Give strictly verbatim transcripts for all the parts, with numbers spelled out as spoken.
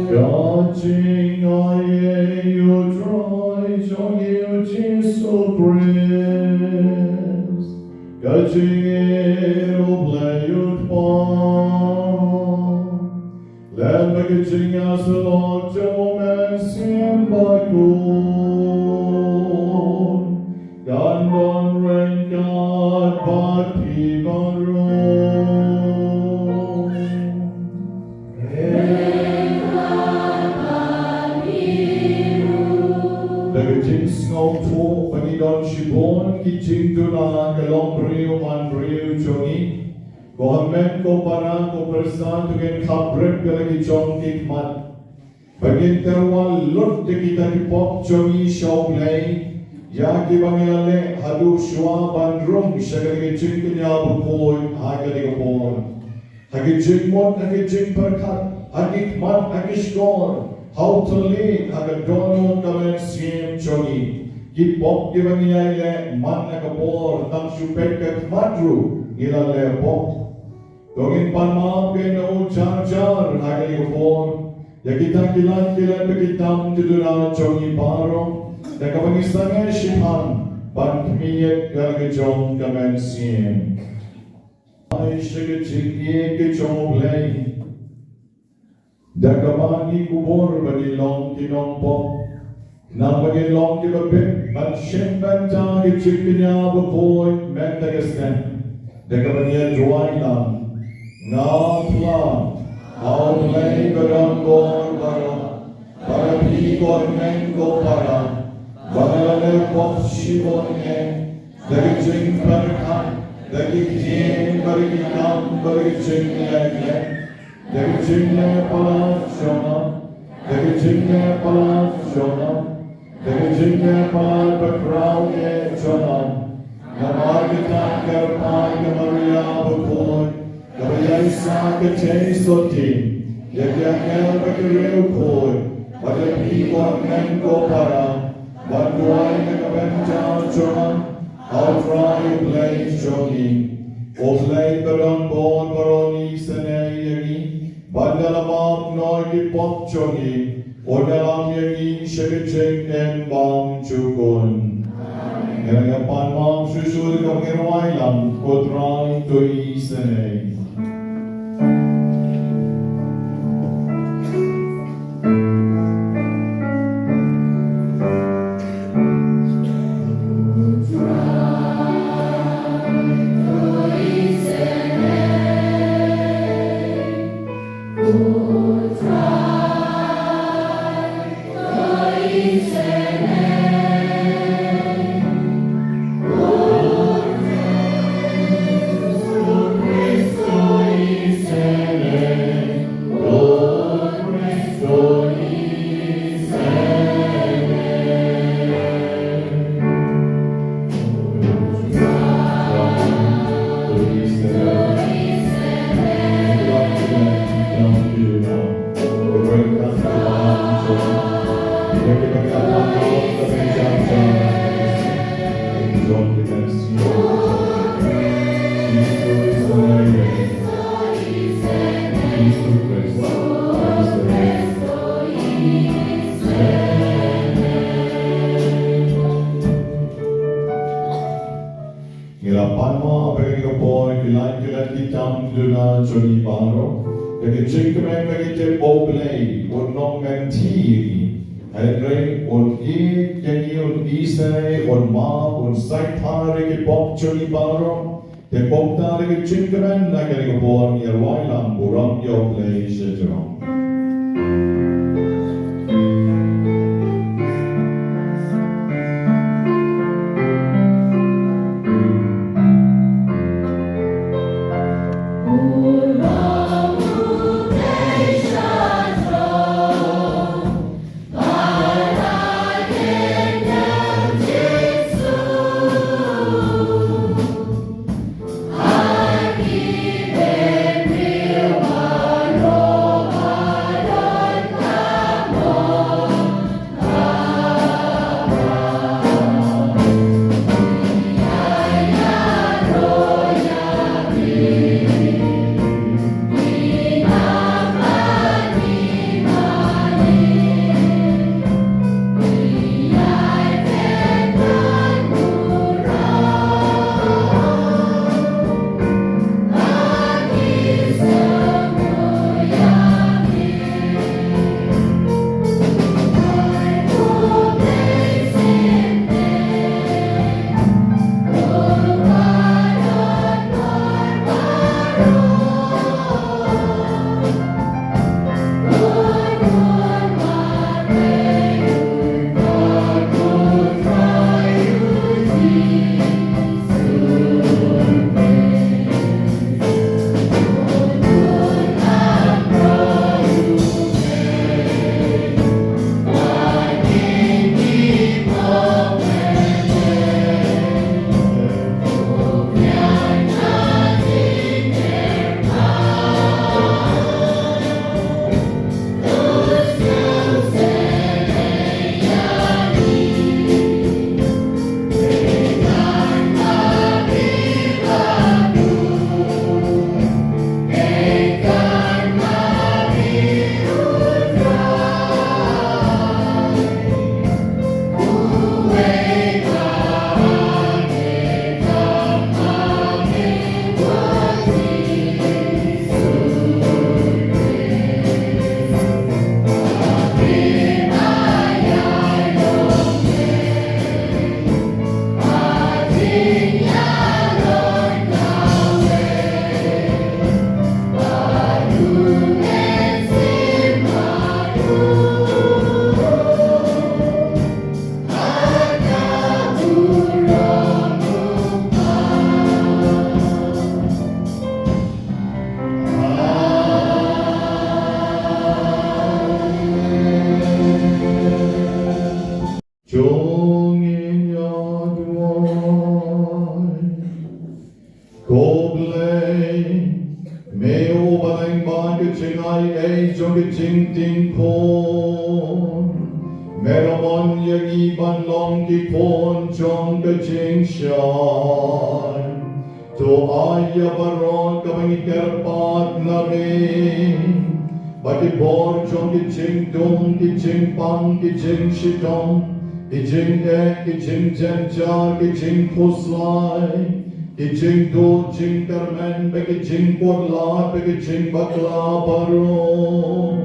Ka jingaiei U Trai jong ngi U Jisu Khrist, ka jingïeit U Blei U Kpa, lem bad ka jingïasyllok jong U Mynsiem Bakhuid, kan don ryngkat bad phi baroh. Da ka jingsngewthuh ba ngi don shibun ki jingduna ka longbriew manbriew jong ngi, ko hynmen ko para ko pyrsa, to ngin khapbrip ïa la ki jong ki khmat. Ba ngin tyrwa lut da kita ki pop jong ngi sha U Blei, ïa kiba ngi la leh haduh shuwa ban rung sha kane ka jingkñia bakhuid ha kane ka por. Ha ki jingmut, ha ki jingpyrkhat, ha ki khmat, ha ki shkor, ha u thylliej, ha ka dohnud ka mynsiem jong ngi. Ki pop kiba ngi ïai leh man la ka por, tang shu peit ka khmat ruh ngi la leh pop. To ngin pan map ïa u jar jar ha kane ka por ïa kita ki lad ki lad bad ki tam ki duna jong ngi baroh, da kaba ngi sangeh shiphang ban khmih ïa la ka jong ka mynsiem. Ai sha ka jingïeit ka jong U Blei. Da kaba ngi kubur ba ngi long ki nongpop, khnang ba ngin long kiba bit ban shim bynta ka jingkñia bakhuid mynta ka step. Da kaba ngi ïa duwai lang. Nga phla ha U Blei ba don bor baroh, Kon men ko para, ba nga la leh pop shibun eh, da ki jingpyrkhat, da ki ktien, bad da ki kam, bad da ki jingleh, da ki jingleh palat jong nga, da ki jingleh palat jong nga, da ki jingleh palat bakhraw eh jong nga. Namar kata kyrpad ïa ka Maria bakhuid, kaba ïaisah ka jingsotti ïa ki angel bad ki riewkhuid, bad ïa phi ko hynmen ko para, ban duwai na ka bynta jong nga ha U Trai U Blei jong ngi. U Blei ba don bor baroh un isynei ïa ngi, bad da la map noh ki pop jong ngi, un ïalam ïa ngi sha ka jingim bymjukut. Ngi la ïa pan map shuh shuh da kaba ngin rwai lang, Ko Trai to isynei. Ngi la pan map ha kane ka por, ki lait ki lait ki tam ki duna jong ngi baroh. Da ka jingkmen ba ngi tip ba U Blei un nongkynti ïa ngi. Hynrei un ïeit ïa ngi, un isynei, un map, un saiphar ïa ki pop jong ngi baroh. Te kumta da ka jingkmen ha kane ka por ngi rwai lang burom ïa U Blei sha jrong. ïa ngi ban long ki khun jong ka jingshai. To ai ïa baroh kaba ngi kyrpad na me, ba ki bor jong ki jingdum, ki jingpang, ki jingshitom, ki jingeh, ki jingjynjar, ki jingkhuslai, ki jingduk jingkyrmen, bad ki jingpudlait, bad ki jingbakla baroh,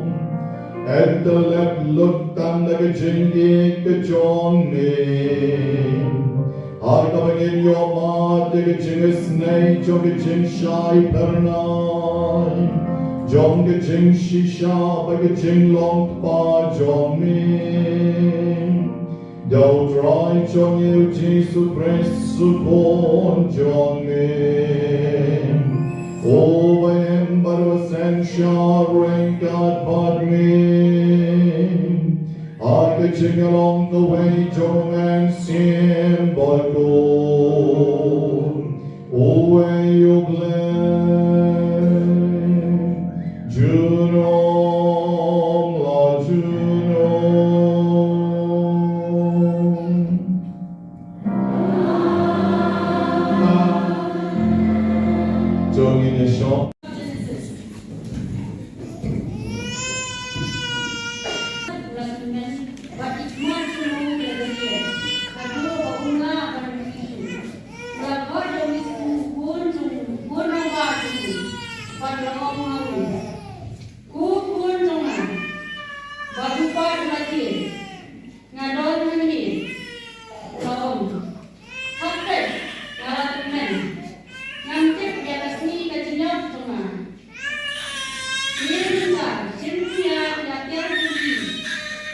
yn da leh lut tang da ka jingïeit ka jong me. Ha kaba ngin ïoh mad ïa ka jingisynei jong ka jingshai phyrnai, jong ka jingshisha bad ka jinglong kpa jong me. Da U Trai jong ngi U Jisu Khrist U Khun jong ngi, uba im bad uba synshar ryngkat bad me, ha ka jinglong kawei jong U Mynsiem Bakhuid. Uwei U Blei junom la junom. To ngin ïa shong. Nga don hangne, u la ong. Thok peit, nga la tymmen. Ngam tip ïa ka sngi ka jingïap jong nga. Te mynta, shim ïa ka tiar jong phi,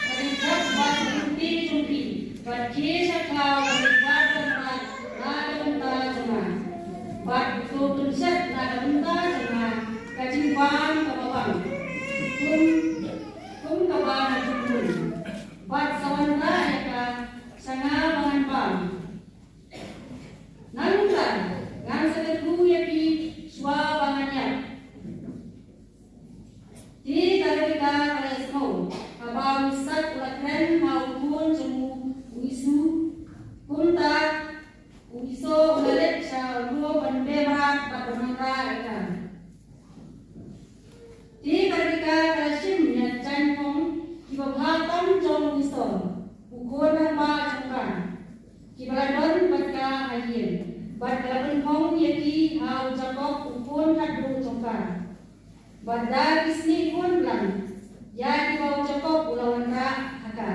ka ri jap bad ka lynti jong phi, bad khie sha khlaw ka ri bad ka mrad na ka bynta jong nga. Bad to pynshet na ka bynta jong nga ka jingbam kaba bang, kum, kum kaba nga jubun. Bad sa wanrah ïa ka sha nga ba ngan bam. Nangta ngan sa kyrkhu ïa phi shuwa ba ngan ïap. Te ka Rebeka ka la ïasngew haba u Isak u la kren ha u khun jong u, u Esau. Kumta u Esau u la leit sha u lum ban beh mrad bad ban wanrah ïa ka. Te ka Rebeka ka la shim ïa ki jaiñphong kiba bha tam jong u Esau, u khun rangbah jong ka, kiba la don bad ka ha ïing, bad ka la pynphong ïa ki ha u Jakob u khun khatduh jong ka. Bad da ki snieh khun blang ïa kiba u Jakob u la wanrah ha ka,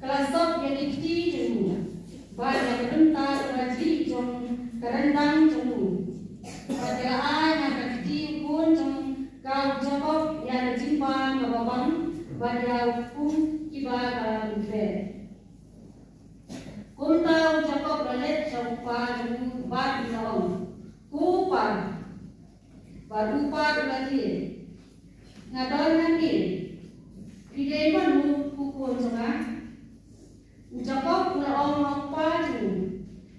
ka la sop ïa ki kti jong u, bad ïa ka bynta kaba jlih jong ka ryndang jong u. Bad ka la ai ha ka kti u khun jong ka u Jakob ïa ka jingbam kaba bang, bad ïa u kum kiba ka la pynbeh. Kumta u Jakob u la leit sha u kpa jong u bad u la ong, Ko pa. Bad u pat u la kylli, Nga don hangne. Phi dei mano ko khun jong nga? U Jakob u la ong ha u kpa jong u,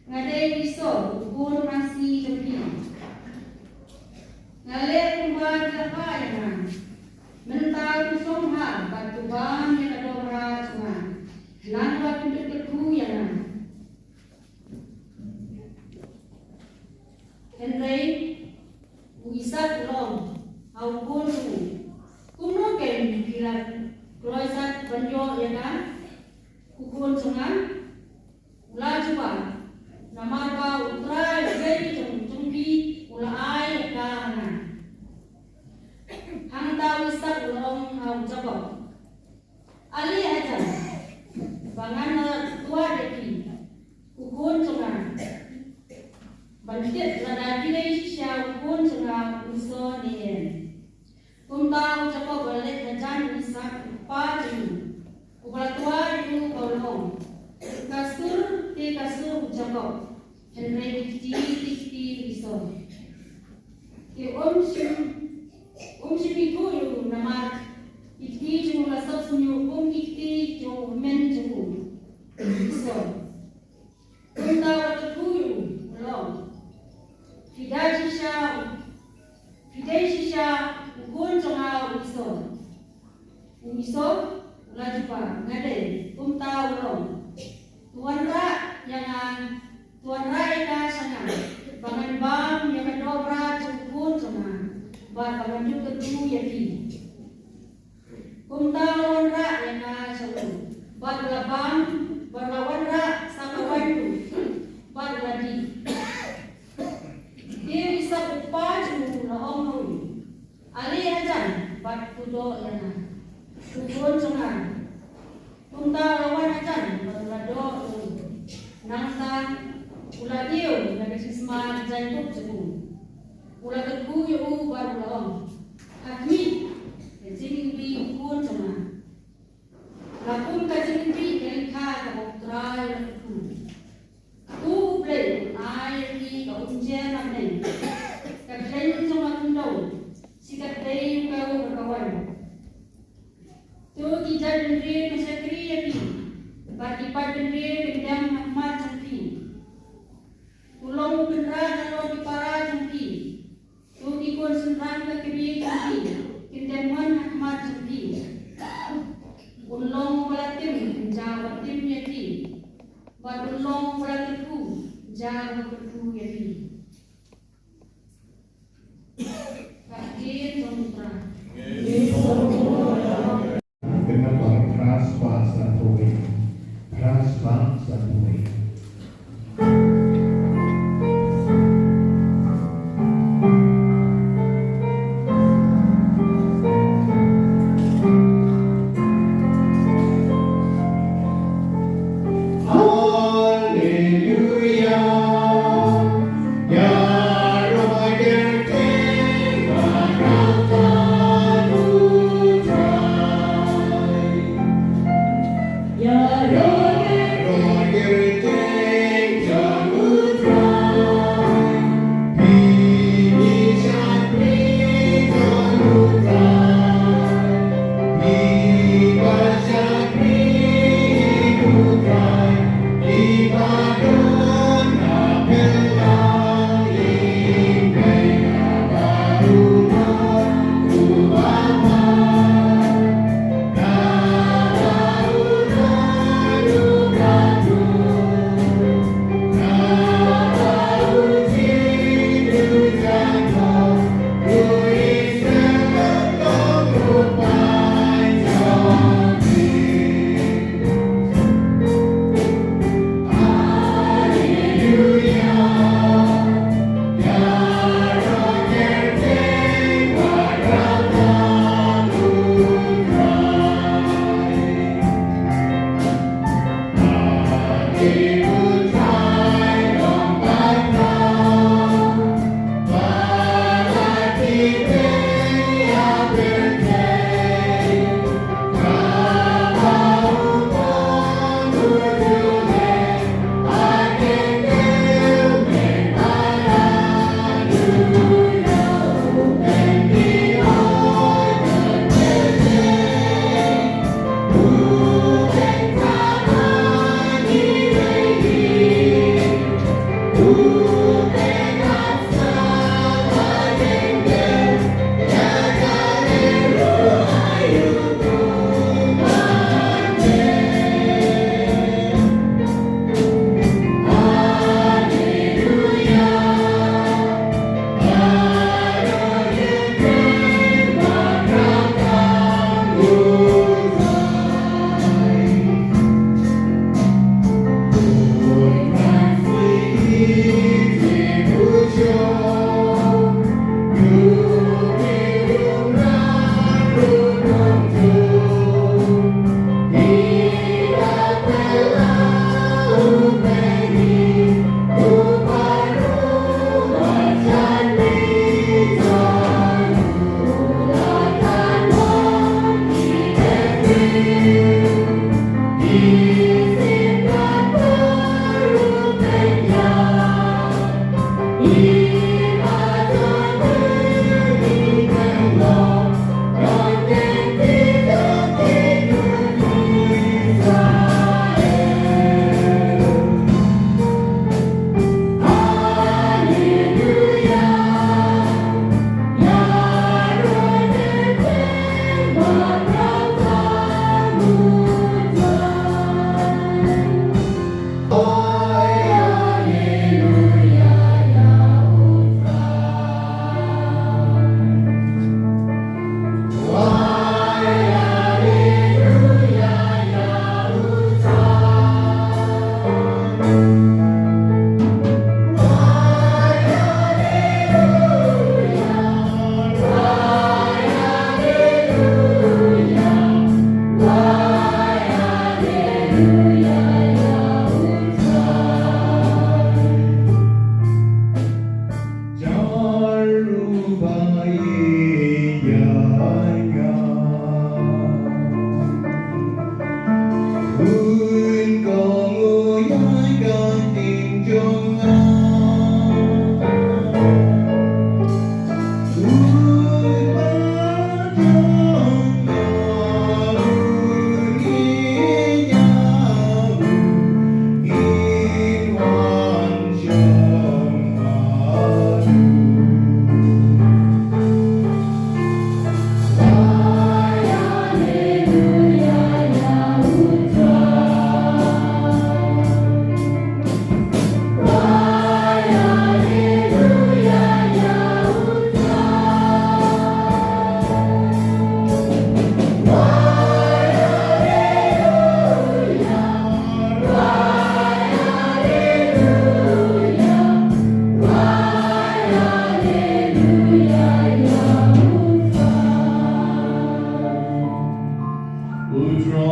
Nga dei Esau, u khun masi jong phi. Nga leh kumba phi la phah ïa nga. Mynta to shong bha bad to bam ïa ka dor mrad jong nga, khnang ba phin kyrkhu ïa nga. Hynrei u Isak u la ong ha u khun jong u, Kumno kein phi la kloi sat ban ïoh ïa nga, ko khun jong nga? U la jubab, Namar ba U Trai Blei jong, jong phi u la ai ïa ka ha nga. Hangta u Isak u la ong ha u Jakob, Ale hajan ba ngan ïatwad ïa phi, ko khun jong nga, ban tip lada phi dei shisha u khun jong nga u Esau ne em. Kumta u Jakob u la leit hajan u Isak u kpa jong u, uba la twad ïa u, bad u la ong, Ka sur te ka sur u Jakob, hynrei ki kti te ki kti u Esau. Te um shym, um shym ithuh ïa u namar ki kti jong u la sop shñiuh kum ki kti jong u hynmen jong u, u Esau. Kumta u la kyrkhu ïa u, u la ong, Phi dei shisha, phi dei shisha u khun jong nga u Esau? U Esau u la jubab, Nga dei. Kumta u la ong, Wanrah ïa nga, wanrah ïa ka sha nga, ba ngan bam ïa ka dohbra jong u khun jong nga, bad ba ngan ïuh kyrkhu ïa phi. Kumta la wanrah ïa nga sha u, bad la bam, bad la wanrah sa kawei ruh, bad la dih. Te u Isaak u kpa jong u la ong ha u, ale hajan bad khuid doh ïa nga, u khun jong nga. Kumta la wan hajan bad u la doh ïa u. Nangta u la ïew ïa ka jingsma jaiñkup jong u. U la kyrkhu ïa u bad u la ong, ha khmih, ka jingim u khun jong nga. La kum ka jingim ka lingkha kaba U Trai u la kyrkhu. To U Blei un ai ïa phi ka umjer na bneng. Ka khleiñ jong ka khyndew, shi katdei u kew ha ka wan. To ki jaitbynriew kin shakri ïa phi, bad ki paidbynriew kin dem ha khmat jong phi. To long u kynrad halor ki para jong phi. To ki khun shynrang ka kmie jong phi kin dem wan ha khmat jong phi. Un long uba la tim, un jia uba tim ïa phi. Bad un long uba la kyrkhu, un jia uba kyrkhu ïa phi. Ka ktien jong U Trai. Kynmaw ba phra spah sanphew wei. Phra spah sanphew wei. Haleluya.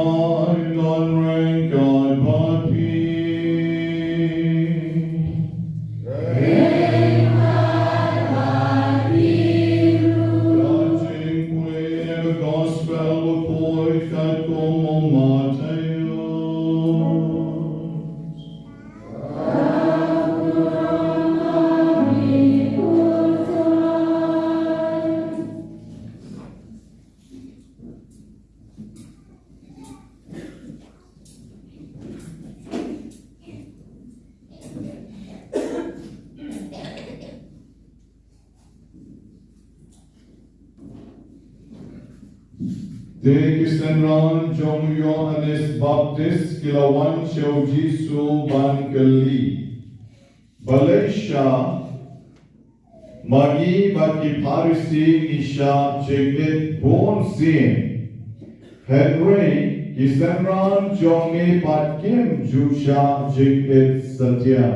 Ai don reng kai bad phi. Ka jingpule ka gospel bakhuid katkum u Mathaios. Te ki synran jong u Ïoannis Baptist ki la wan sha u Jisu ban kylli, Balei sha ma ngi bad ki Pharisi ngi shah jingit bun sien, hynrei ki synran jong me pat kim ju shah jingit satia?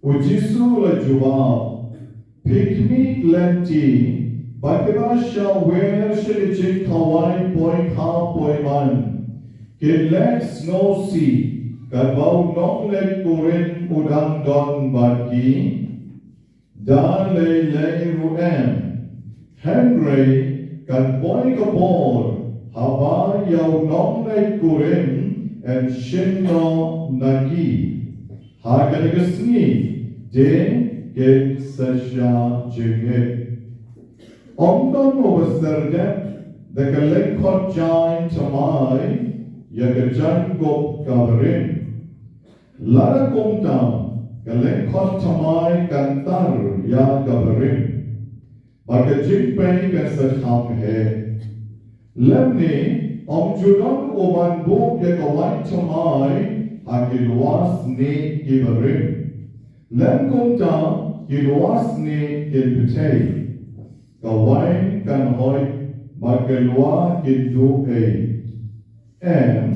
U Jisu u la jubab, Phi khmih lynti, ba ki ba shah wer sha ki jingkhawai poi kha poi man kin leh sngewsih katba u nongleit kurim u dang don bad ki? Da lei lei ruh em, hynrei kan poi ka por haba ïa u nongleit kurim yn shim noh na ki. Ha kane ka sngi te kin sa shah jingit. Ym don uba syrdet da ka lyngkhot jaiñ thymmai ïa ka jaiñkup kaba rim. Lada kumta, ka lyngkhot thymmai kan tar ïa kaba rim, bad ka jingpei kan sa kham heh. Lymne ym ju don u ban buh ïa ka waiñ thymmai ha ki lwa snieh kiba rim, lym kumta ki lwa snieh kin pyrthei. Ka waiñ kan hoit bad ka lwa kin duh ei. Em,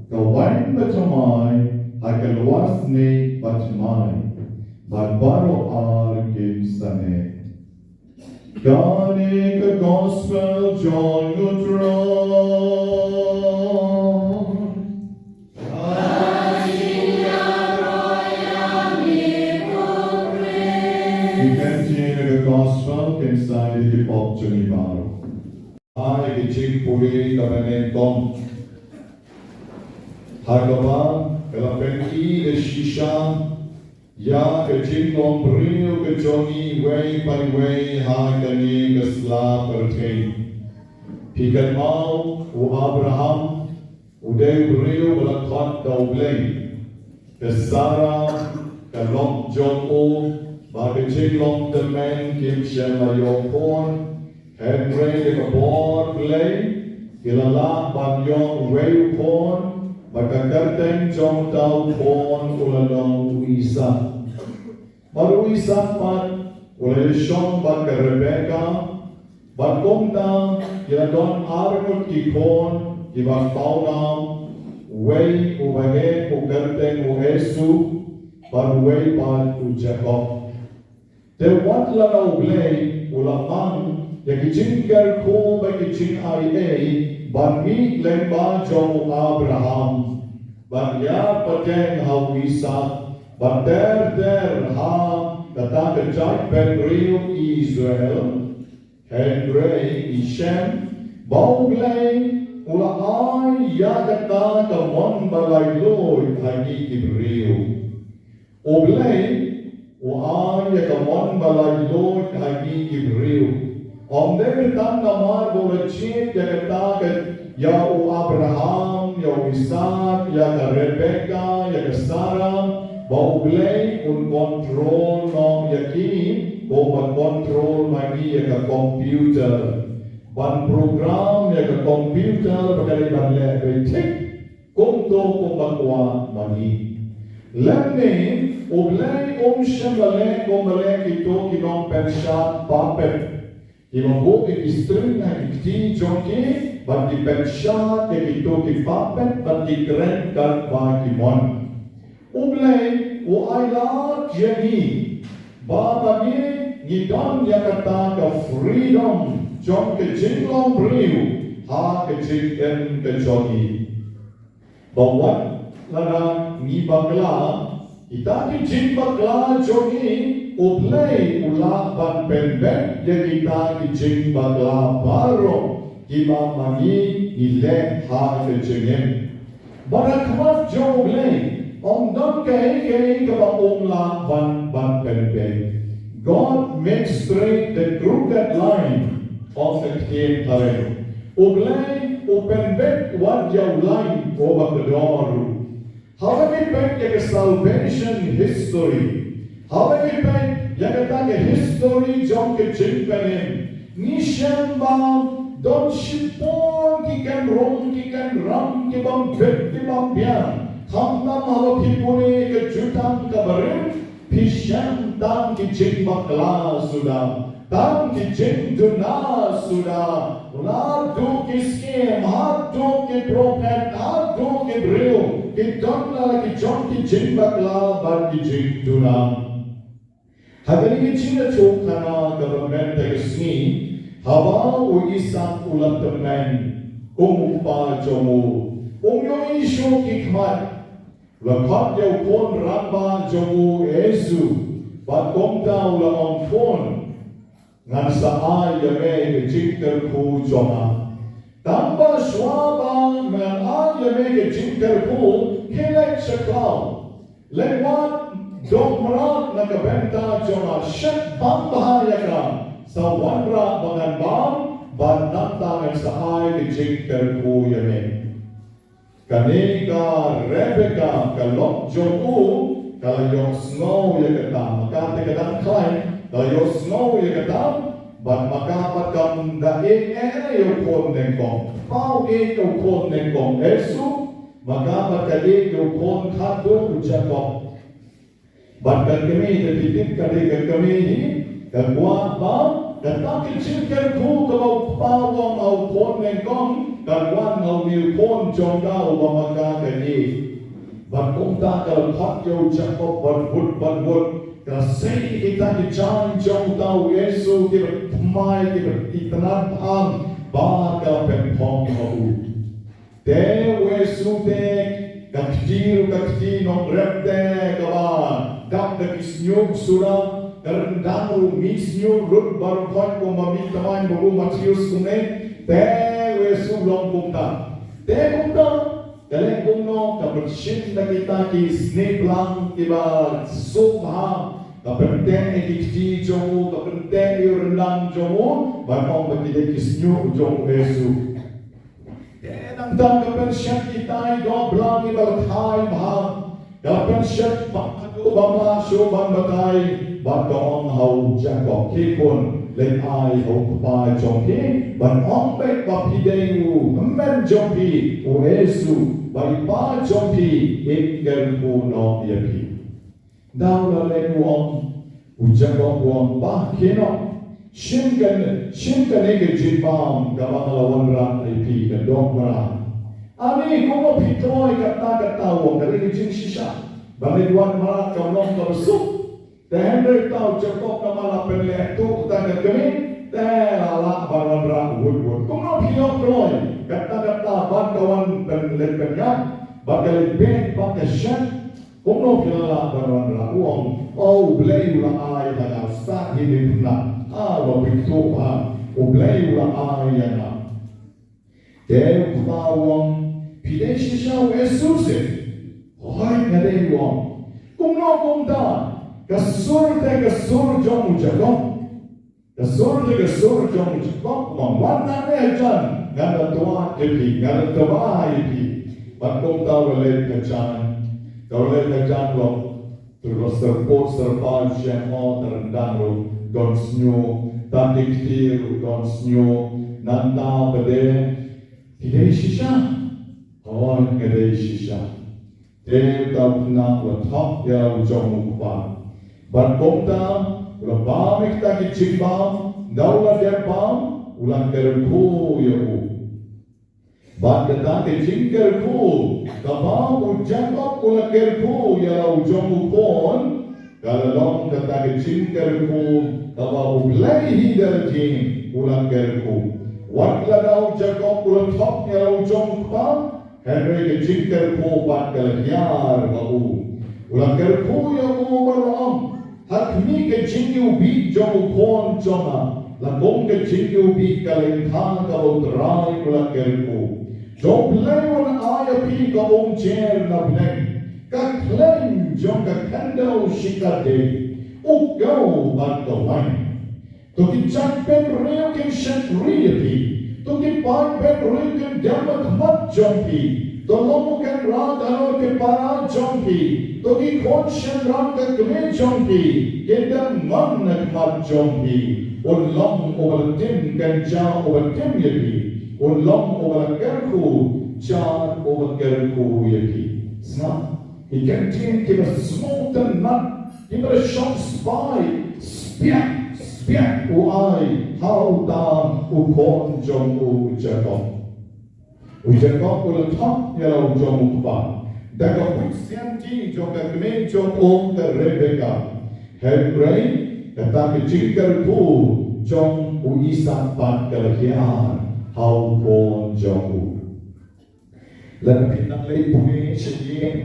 ka waiñ bathymmai ha ka lwa snieh bathymmai, bad baroh ar kin sa neh. Kane ka gospel jong u Trai. Ki ktien ka gospel kin sa ïa ki pop jong ngi baroh. Ai ki jingpule kaba nyngkong. Ha kaba ka la pyni da shisha ïa ka jinglong briew ka jong ngi iwei pa iwei ha kane ka sla pyrthei. Phi kynmaw u Abraham, u dei u briew ba la khot da U Blei. Ka Sara, ka lok jong u, bad ka jinglong tymmen kim shym la ïoh khun. Hynrei da ka bor Blei, ki la lah ban ïoh uwei u khun, bad ka kyrteng jong uta u khun u la long u Isaak. Bad u Isaak pat u la ïashong bad ka Rebeka, bad kumta ki la don arngut ki khun kiba pawnam, uwei uba ngi u kyrteng u Esau, bad uwei pat u Jakob. Te wat la U Blei u la mang ïa ki jingkyrkhu bad ki jingai ei ban mih lyngba jong u Abraham, ban ïa pateng ha u Isaak, ban ter ter ha kata ka jaitbynriew Israel. Hynrei ngi shem ba U Blei u la ai ïa kata ka mon ba laitluid ha ngi ki briew. U Blei u ai ïa ka mon ba laitluid ha ngi ki briew. Ym dei tang namar ba u la jied ïa kata ka, ïa u Abraham, ïa u Isaak, ïa ka Rebeka, ïa ka Sara, ba U Blei un control noh ïa ki, kumba control ma ngi ïa ka computer. Ban program ïa ka computer ba ka dei ban leh beit thik kumto kumba kwah ma ngi. Lymne U Blei um shym la leh kumba leh kito ki nongpynshad puppet. Kiba buh ïa ki string ha ki kti jong ki, bad ki pynshad ïa kito ki puppet, bad ki kren katba ki mon. U Blei u ailad ïa ngi ba ma ngi ngi don ïa kata ka freedom jong ka jinglong briew ha ka jingim ka jong ngi. Ba wat lada ngi bakla, kita ki jingbakla jong ngi, U Blei u lah ban pynbeit ïa kita ki jingbakla baroh kiba ma ngi ngi leh ha ka jingim. Bad ha khmat jong U Blei, ym don kaei kaei kaba um lah ban, ban pynbeit. God makes straight the crooked line, ong ka ktien phareng. U Blei u pynbeit wat ïa u lain uba kordor ruh. Haba ngi peit ïa ka salvation history, haba ngi peit ïa kata ka history jong ka jingpynim, ngi shem ba don shibun ki kynrung ki kynram ki bym bit ki bym biang. Khamtam haba phi pule ka Jutang ka barim, phi shem tang ki jingbakla suda, tang ki jingduna suda. Haduh ki skem, haduh ki prophet, haduh ki briew, ki don la ki jong ki jingbakla bad ki jingduna. Ha kane ka jingïathuhkhana kaba mynta ka sngi, haba u Isak u la tymmen kum u kpa jong u, um ïohi shuh ki khmat. U la khot ïa u khun rangbah jong u Esau, bad kumta u la ong, khun, ngan sa ai ïa me ka jingkyrkhu jong nga. Tang ba shuwa ba ngan ai ïa me ka jingkyrkhu, khie leit sha khlaw. Leit wad dohmrad na ka bynta jong nga, shet bam bha ïa ka. Sa wanrah ba ngan bam, bad nangta ngan sa ai ka jingkyrkhu ïa me. Kane ka Rebecca, ka lok jong u, ka la ïohsngew ïa kata. Ma ka te ka dang khlaiñ, ka la ïohsngew ïa kata. Bad ma ka pat kam da ïeit eh ïa u khun nyngkong. Kpa u ïeit ïa u khun nyngkong Esau, ma ka pat ka ïeit ïa u khun khatduh u Jakob. Bad ka kmie, te phi tip ka dei ka kmie hi, ka kwah ba kata ka jingkyrkhu kaba u kpa u ong ha u khun nyngkong, kan wan ha une u khun jong ka uba ma ka ka ïeit. Bad kumta ka la khot ïa u Jakob bad wut bad wut, ka la sei ïa kita ki jaiñ jong uta u Esau kiba thymmai, kiba itynnad bha, bad ka la pynphong ha u. Te u Esau te ka kti ruh ka kti nongrep te kaba dap da ki shñiuh suda, ka ryndang ruh mih shñiuh lut baroh khoit kumba mih thymmai ba u Mathaios kumne. Te u Esau long kumta. Te kumta ka leh kumno, ka pynshim da kita ki snieh blang kiba suk bha, ka pynteh ïa ki kti jong u, ka pynteh ïa u ryndang jong u, ban ong ba ki dei ki shñiuh jong u Esau. Te nangta ka pynshet kitai doh blang kiba la thait bha. Ka pynshet bad ka bam la shuh ban batai, bad ka ong ha u Jakob, khie khun, leit ai ha u kpa jong phi, ban ong beit ba phi dei u hynmen jong phi u Esau, ba i pa jong phi in kyrkhu noh ïa phi. Te u la leit u ong, u Jakob u ong, bah, khie noh, shim kane, shim kane ka jingbam kaba nga la wanrah ïa phi, ka dohmrad. Ani, kumno phi kloi kata kata, u ong, ka dei ka jingshisha. Ba leit wan mrad kam long kaba suk. Te hynrei uta u Jakob namar la pynlehtuh tang ka kmie, te la lah ban wanrah wut wut. Kumno phi ïoh kloi kata kata, ban ka wan pynleit pynïap, ban ka leit beit, ban ka shet. Kumno phi la lah ban wanrah? U ong, o, U Blei u la ai ha nga, stad hi ne pynah. A, ba phi tuh ha, U Blei u la ai ïa nga. Te u kpa u ong, phi dei shisha u Esau seh? Hooid nga dei, u ong. Kumno kumta? Ka sur te ka sur jong u Jakob. Ka sur te ka sur jong u Jakob, u ong, wan nangne hajan, ngan da twad ïa phi, ngan da tba ïa phi. Bad kumta u la leit hajan. Te u la leit hajan, u la, u la syrpud syrpai sha, o, te ryndang ruh don shñiuh, te ki kti ruh don shñiuh. Nangta pat de, phi dei shisha? Hooid nga dei shisha. Te uta u khynnah u la thok ïa u jong u kpa. Bad kumta u la bam ïa kita ki jingbam, ynda u la dep bam, u la kyrkhu ïa u. Bad kata ka jingkyrkhu kaba u Jakob u la kyrkhu ïa la u jong u khun, ka la long kata ka jingkyrkhu kaba U Blei hi da lade u la kyrkhu. Wat la da u Jakob u la thok ïa la u jong u kpa, hynrei ka jingkyrkhu pat ka la hiar ha u. U la kyrkhu ïa u bad u la ong, ha khmih ka jingïewbih jong u khun jong nga, la kum ka jingïewbih ka lyngkha kaba U Trai u la kyrkhu. To U Blei un ai ïa phi ka umjer na bneng, ka khleiñ jong ka khyndew shikatdei, u kew bad ka waiñ. To ki jaitbynriew kin shakri ïa phi. To ki paidbynriew kin dem ha khmat jong phi. To long u kynrad halor ki para jong phi. To ki khun shynrang ka kmie jong phi kin dem ngon ha khmat jong phi. Un long uba la tim kynja uba tim ïa phi. Un long uba la kyrkhu jar uba kyrkhu ïa phi. Sngap. Ki kyntien kiba sngewtynnat, kiba shong spah, spiah, spiah u ai ha uta u khun jong u Jakob. U Jakob u la thok ïa la u jong u kpa da ka buit sianti jong ka kmie jong u ka Rebeka. Hynrei kata ka jingkyrkhu jong u Isak pat ka la hiar ha u khun jong u. Lada phi nang leit pule sha ïing,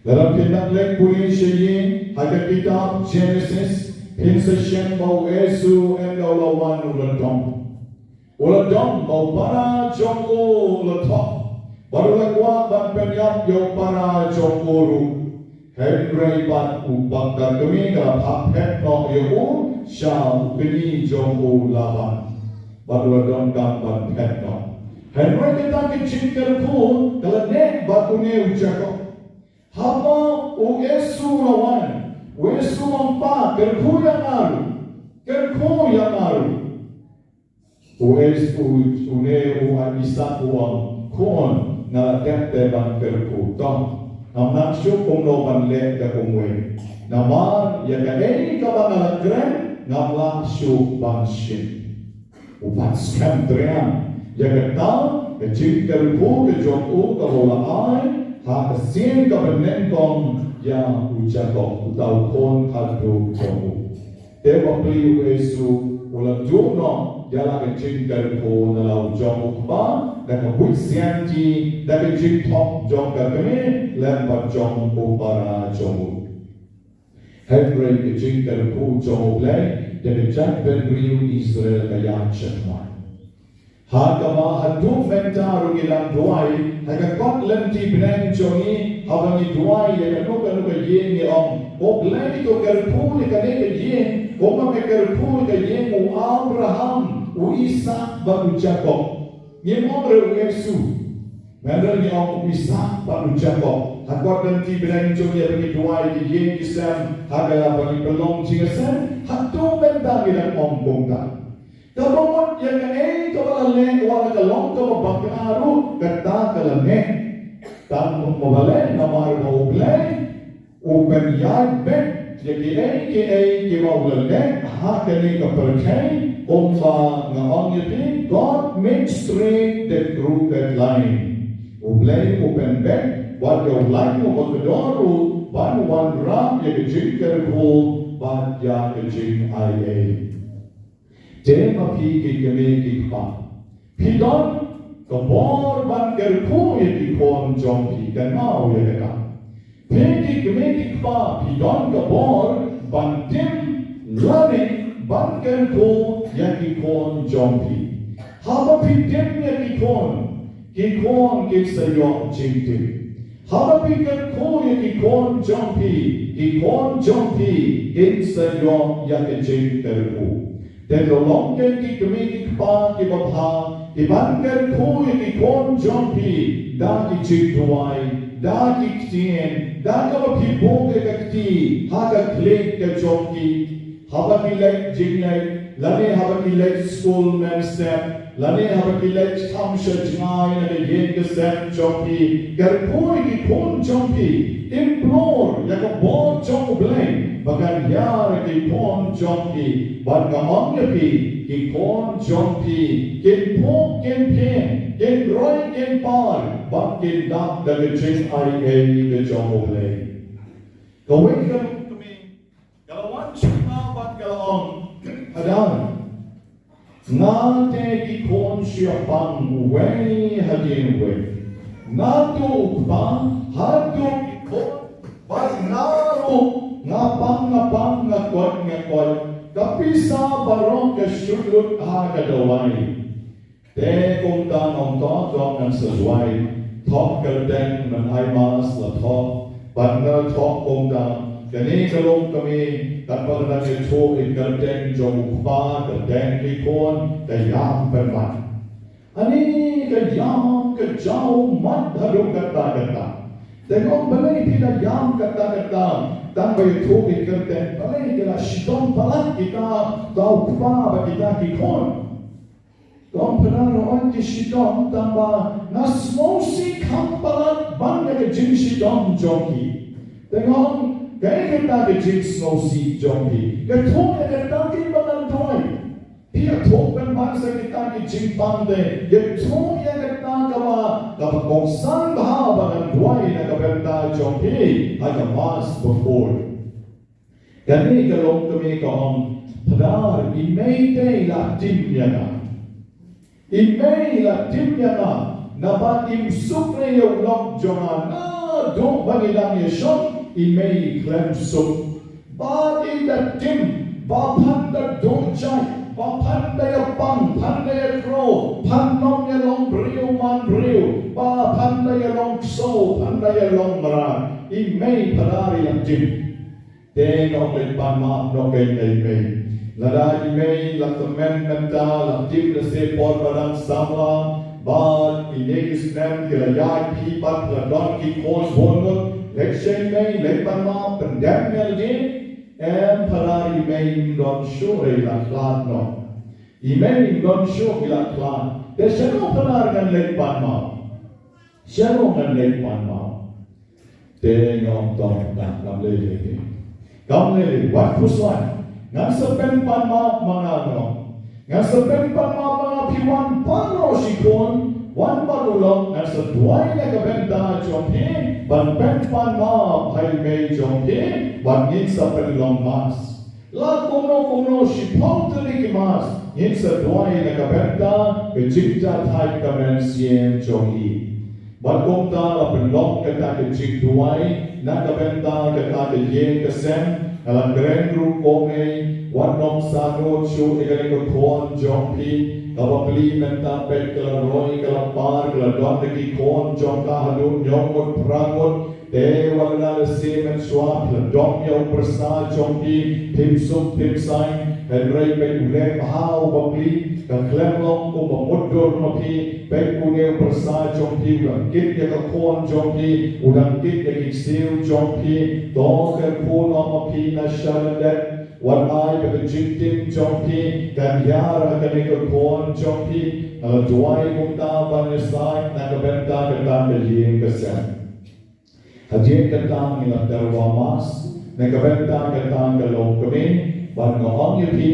lada phi nang leit pule sha ïing, ha ka kitab Genesis, phin sa shem ba u Esau un la wan u la dom. U la dom ba u para jong u u la thok, bad u la kwah ban pynïap ïa u para jong u ruh. Hynrei pat u pat ka kmie ka la phah phet noh ïa u sha u kñi jong u Laban. Bad u la donkam ban phet noh. Hynrei kata ka jingkyrkhu ka la neh bad une u Jakob. Haba u Esau u la wan, u Esau u ong, pa, kyrkhu ïa nga ruh. Kyrkhu ïa nga ruh. U Esau, une u Isak u ong, khun, nga la dep te ban kyrkhu, to ngam nang shuh kumno ban leh da kumwei. Namar ïa kaei kaba nga la kren ngam lah shuh ban shim. U pat skhem triang ïa kata ka jingkyrkhu ka jong u kaba u la ai ha ka sien kaba nyngkong ïa u Jakob, uta u khun khatduh jong u. Te bapli u Esau u la duh noh ïa la ka jingkyrkhu na la u jong u kpa da ka buit sianti, da ka jingthok jong ka kmie lem bad jong u para jong u. Hynrei ka jingkyrkhu jong U Blei ïa ka jaitbynriew Israel ka ïaid shakhmat. Ha kaba haduh mynta ruh ngi dang duwai, ha ka kot lynti bneng jong ngi, haba ngi duwai ïa kano kano ka ïing ngi ong, ko Blei to kyrkhu ïa kane ka ïing kumba me kyrkhu ïa ka ïing u Abraham, u Isak bad u Jakob. Ngim ong ruh u Esau. Hynrei ngi ong u Isak bad u Jakob. Ha kot lynti bneng jong ngi haba ngi duwai ïa ki ïing ki sem, ha kaba ngi pynlong jingïaseng, haduh mynta ngi dang ong kumta. Kaba mut ïa kaei kaba la leh wat la ka long kaba bakla ruh kata ka la neh. Tang kumba leh namar ba U Blei u pynïaid beit ïa kiei kiei kiba u la leh ha kane ka pyrthei, kumba nga ong ïa phi, God makes straight the crooked line. U Blei u pynbeit wat ïa u lain uba kordor ruh ban wanrah ïa ka jingkyrkhu bad ïa ka jingaiei. Te ma phi ki kmie ki kpa, phi don ka bor ban kyrkhu ïa ki khun jong phi, kynmaw ïa kata. Phi ki kmie ki kpa phi don ka bor ban tim lane ban kyrkhu ïa ki khun jong phi. Haba phi tim ïa ki khun, ki khun kin sa ïoh jingtip. Haba phi kyrkhu ïa ki khun jong phi, ki khun jong phi kin sa ïoh ïa ka jingkyrkhu. Te to long ken ki kmie ki kpa kiba bha, ki ban kyrkhu ïa ki khun jong phi da ki jingduwai, da ki ktien, da kaba phi buh ïa ka kti ha ka khlieh ka jong ki. Haba ki leit jingleit, lane haba ki leit skul mynstep, lane haba ki leit kham sha jngai na ka ïing ka sem jong phi, kyrkhu ïa ki khun jong phi, implore ïa ka bor jong U Blei ba kan hiar ïa ki khun jong phi, bad nga ong ïa phi, ki khun jong phi kin phuh kin phieng, kin roi kin par, bad kin dap da ka jingaiei ka jong U Blei. Kawei ka kmie ka la wan sha nga bad ka la ong, Phadar, Nga te ki khun shu ïapang uwei hadien uwei. Naduh u kpa haduh ki khun, bad nga ruh nga pang, nga pang, nga koit, nga koit. Ka pisa baroh ka shu lut ha ka dawai. Te kumta ngan ong, to to ngan sa duwai. Thok kyrteng, ngan ai mass la thok. Bad nga thok kumta, kane ka longkmie, katba ka dang ïathuh ïa ka kyrteng jong u kpa, kyrteng ki khun, ka ïam pynban. Ani ka ïam ka jaw mat haduh katta katta. Te nga ong, balei phi la ïam katta katta? Tang ba ïathuh ïa ka kyrteng, balei ki la shitom palat kita, kita u kpa bad kita ki khun? Ka ong, Phadar, nga ong ki shitom tang ba nga sngewsih kham palat ban ïa ka jingshitom jong ki. Te nga ong, kaei kata ka jingsngewsih jong phi? Ka thuh ïa kata kaei ba ngan duwai. Phi ïathuh pynban sa kita ki jingpang, te ïathuh ïa kata kaba, kaba kongsan bha ba ngan duwai na ka bynta jong phi ha ka mass baphoh. Kane ka longkmie ka ong, Phadar, i mei te i la tim ïa nga. I mei i la tim ïa nga, naba im suk ne ïa u lok jong nga, naduh ba ngi dang ïashong i mei i khlem suk. Bad i la tim, ba phan da duh jait, ba phan da ïapang, phan da ïakro, phan ym ïalong briew man briew, ba phan da ïalong ksew, phan da ïalong mrad. I mei, Phadar, i la tim. Te nga ong, leit pan map noh kein ïa i mei. Lada i mei la tymmen mynta, la tim lehse por ba dang samla, bad kine ki snem ki la ïaid, phi pat la don ki khun bun ngut, leit sha i mei, leit pan map, pyndem ïa lade. Em Phadar, i mei ym don shuh, i la khlad noh. I mei ym don shuh, i la khlad. Te shano Phadar ngan leit pan map? Shano ngan leit pan map? Te nga ong, to, to, kam lei lei. Kam lei lei, wat pyrshah. Ngan sa pynpan map ma nga, nga ong. Ngan sa pynpan map ma nga, phi wan pan noh shi khun, wan pan u lok, ngan sa duwai na ka bynta jong phi, ban pynpan map ha i mei jong phi, bad ngin sa pynlong mass. La kumno kumno shiphew tylli ki mass, ngin sa duwai na ka bynta ka jingjathait ka mynsiem jong i. Bad kumta la pynlong kata ka jingduwai na ka bynta kata ka ïing ka sem. Nga la kren ruh kumne, wat nym sahnud shuh ïa kane ka khun jong phi. Ka bapli mynta peit ka la roi, ka la par, ka la don da ki khun jong ka haduh hynñiew ngut phra ngut. Te wat la lehse mynshuwa phi la dom ïa u pyrsa jong phi, phim suk phim saiñ, hynrei peit u leh bha u bapli, ka khlem long kumba mutdur ma phi. Peit une u pyrsa jong phi u dang kit ïa ka khun jong phi, u dang kit ïa ki ksiew jong phi. To kyrkhu noh ma phi na sha lyndet, wat ai ba ka jingtim jong phi kan hiar ha kane ka khun jong phi. Nga la duwai kumta ban ïasaid na ka bynta kata ka ïing ka sem. Hadien kata ngi la tyrwa mass na ka bynta kata ka longkmie, bad nga ong ïa phi,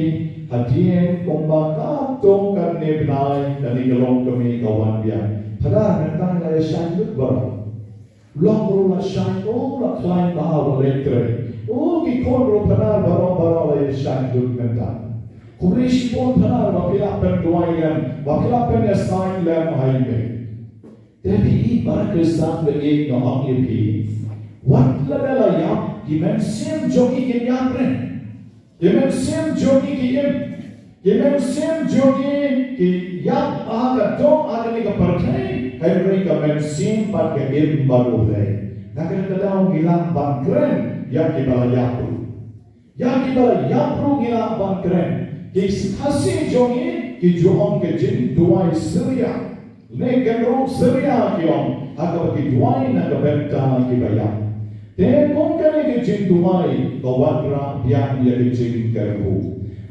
hadien kumba katto katne bnai kane ka longkmie ka wan biang. Phadar, mynta la ïashai lut baroh. Lok ruh la shai, oh, la khlaiñ bha, la leit trei. Oh, ki khun ruh, Phadar, baroh baroh la ïashai lut mynta. Kumne shibun, Phadar, ba phi la pynduwai lem, ba phi la pynïasaid lem ha i mei. Te phi i para Khristan ba ïeit, nga ong ïa phi, wat lada la ïap, ki mynsiem jong ngi kim ïap re. Ki mynsiem jong ngi ki im. Ki mynsiem jong ngi ki ïap ha ka dong ha kane ka pyrthei, hynrei ka mynsiem pat ka im bad U Blei. Na kata ka daw ngi lah ban kren ïa kiba la ïap ruh. Ïa kiba la ïap ruh ngi lah ban kren. Ki Khasi jong ngi ki ju ong ka jingduwai Syria. Ne kynrup Syria ki ong, ha kaba ki duwai na ka bynta kiba ïap. Te kum kane ka jingduwai ka wanrah biang ïa ka jingkyrkhu.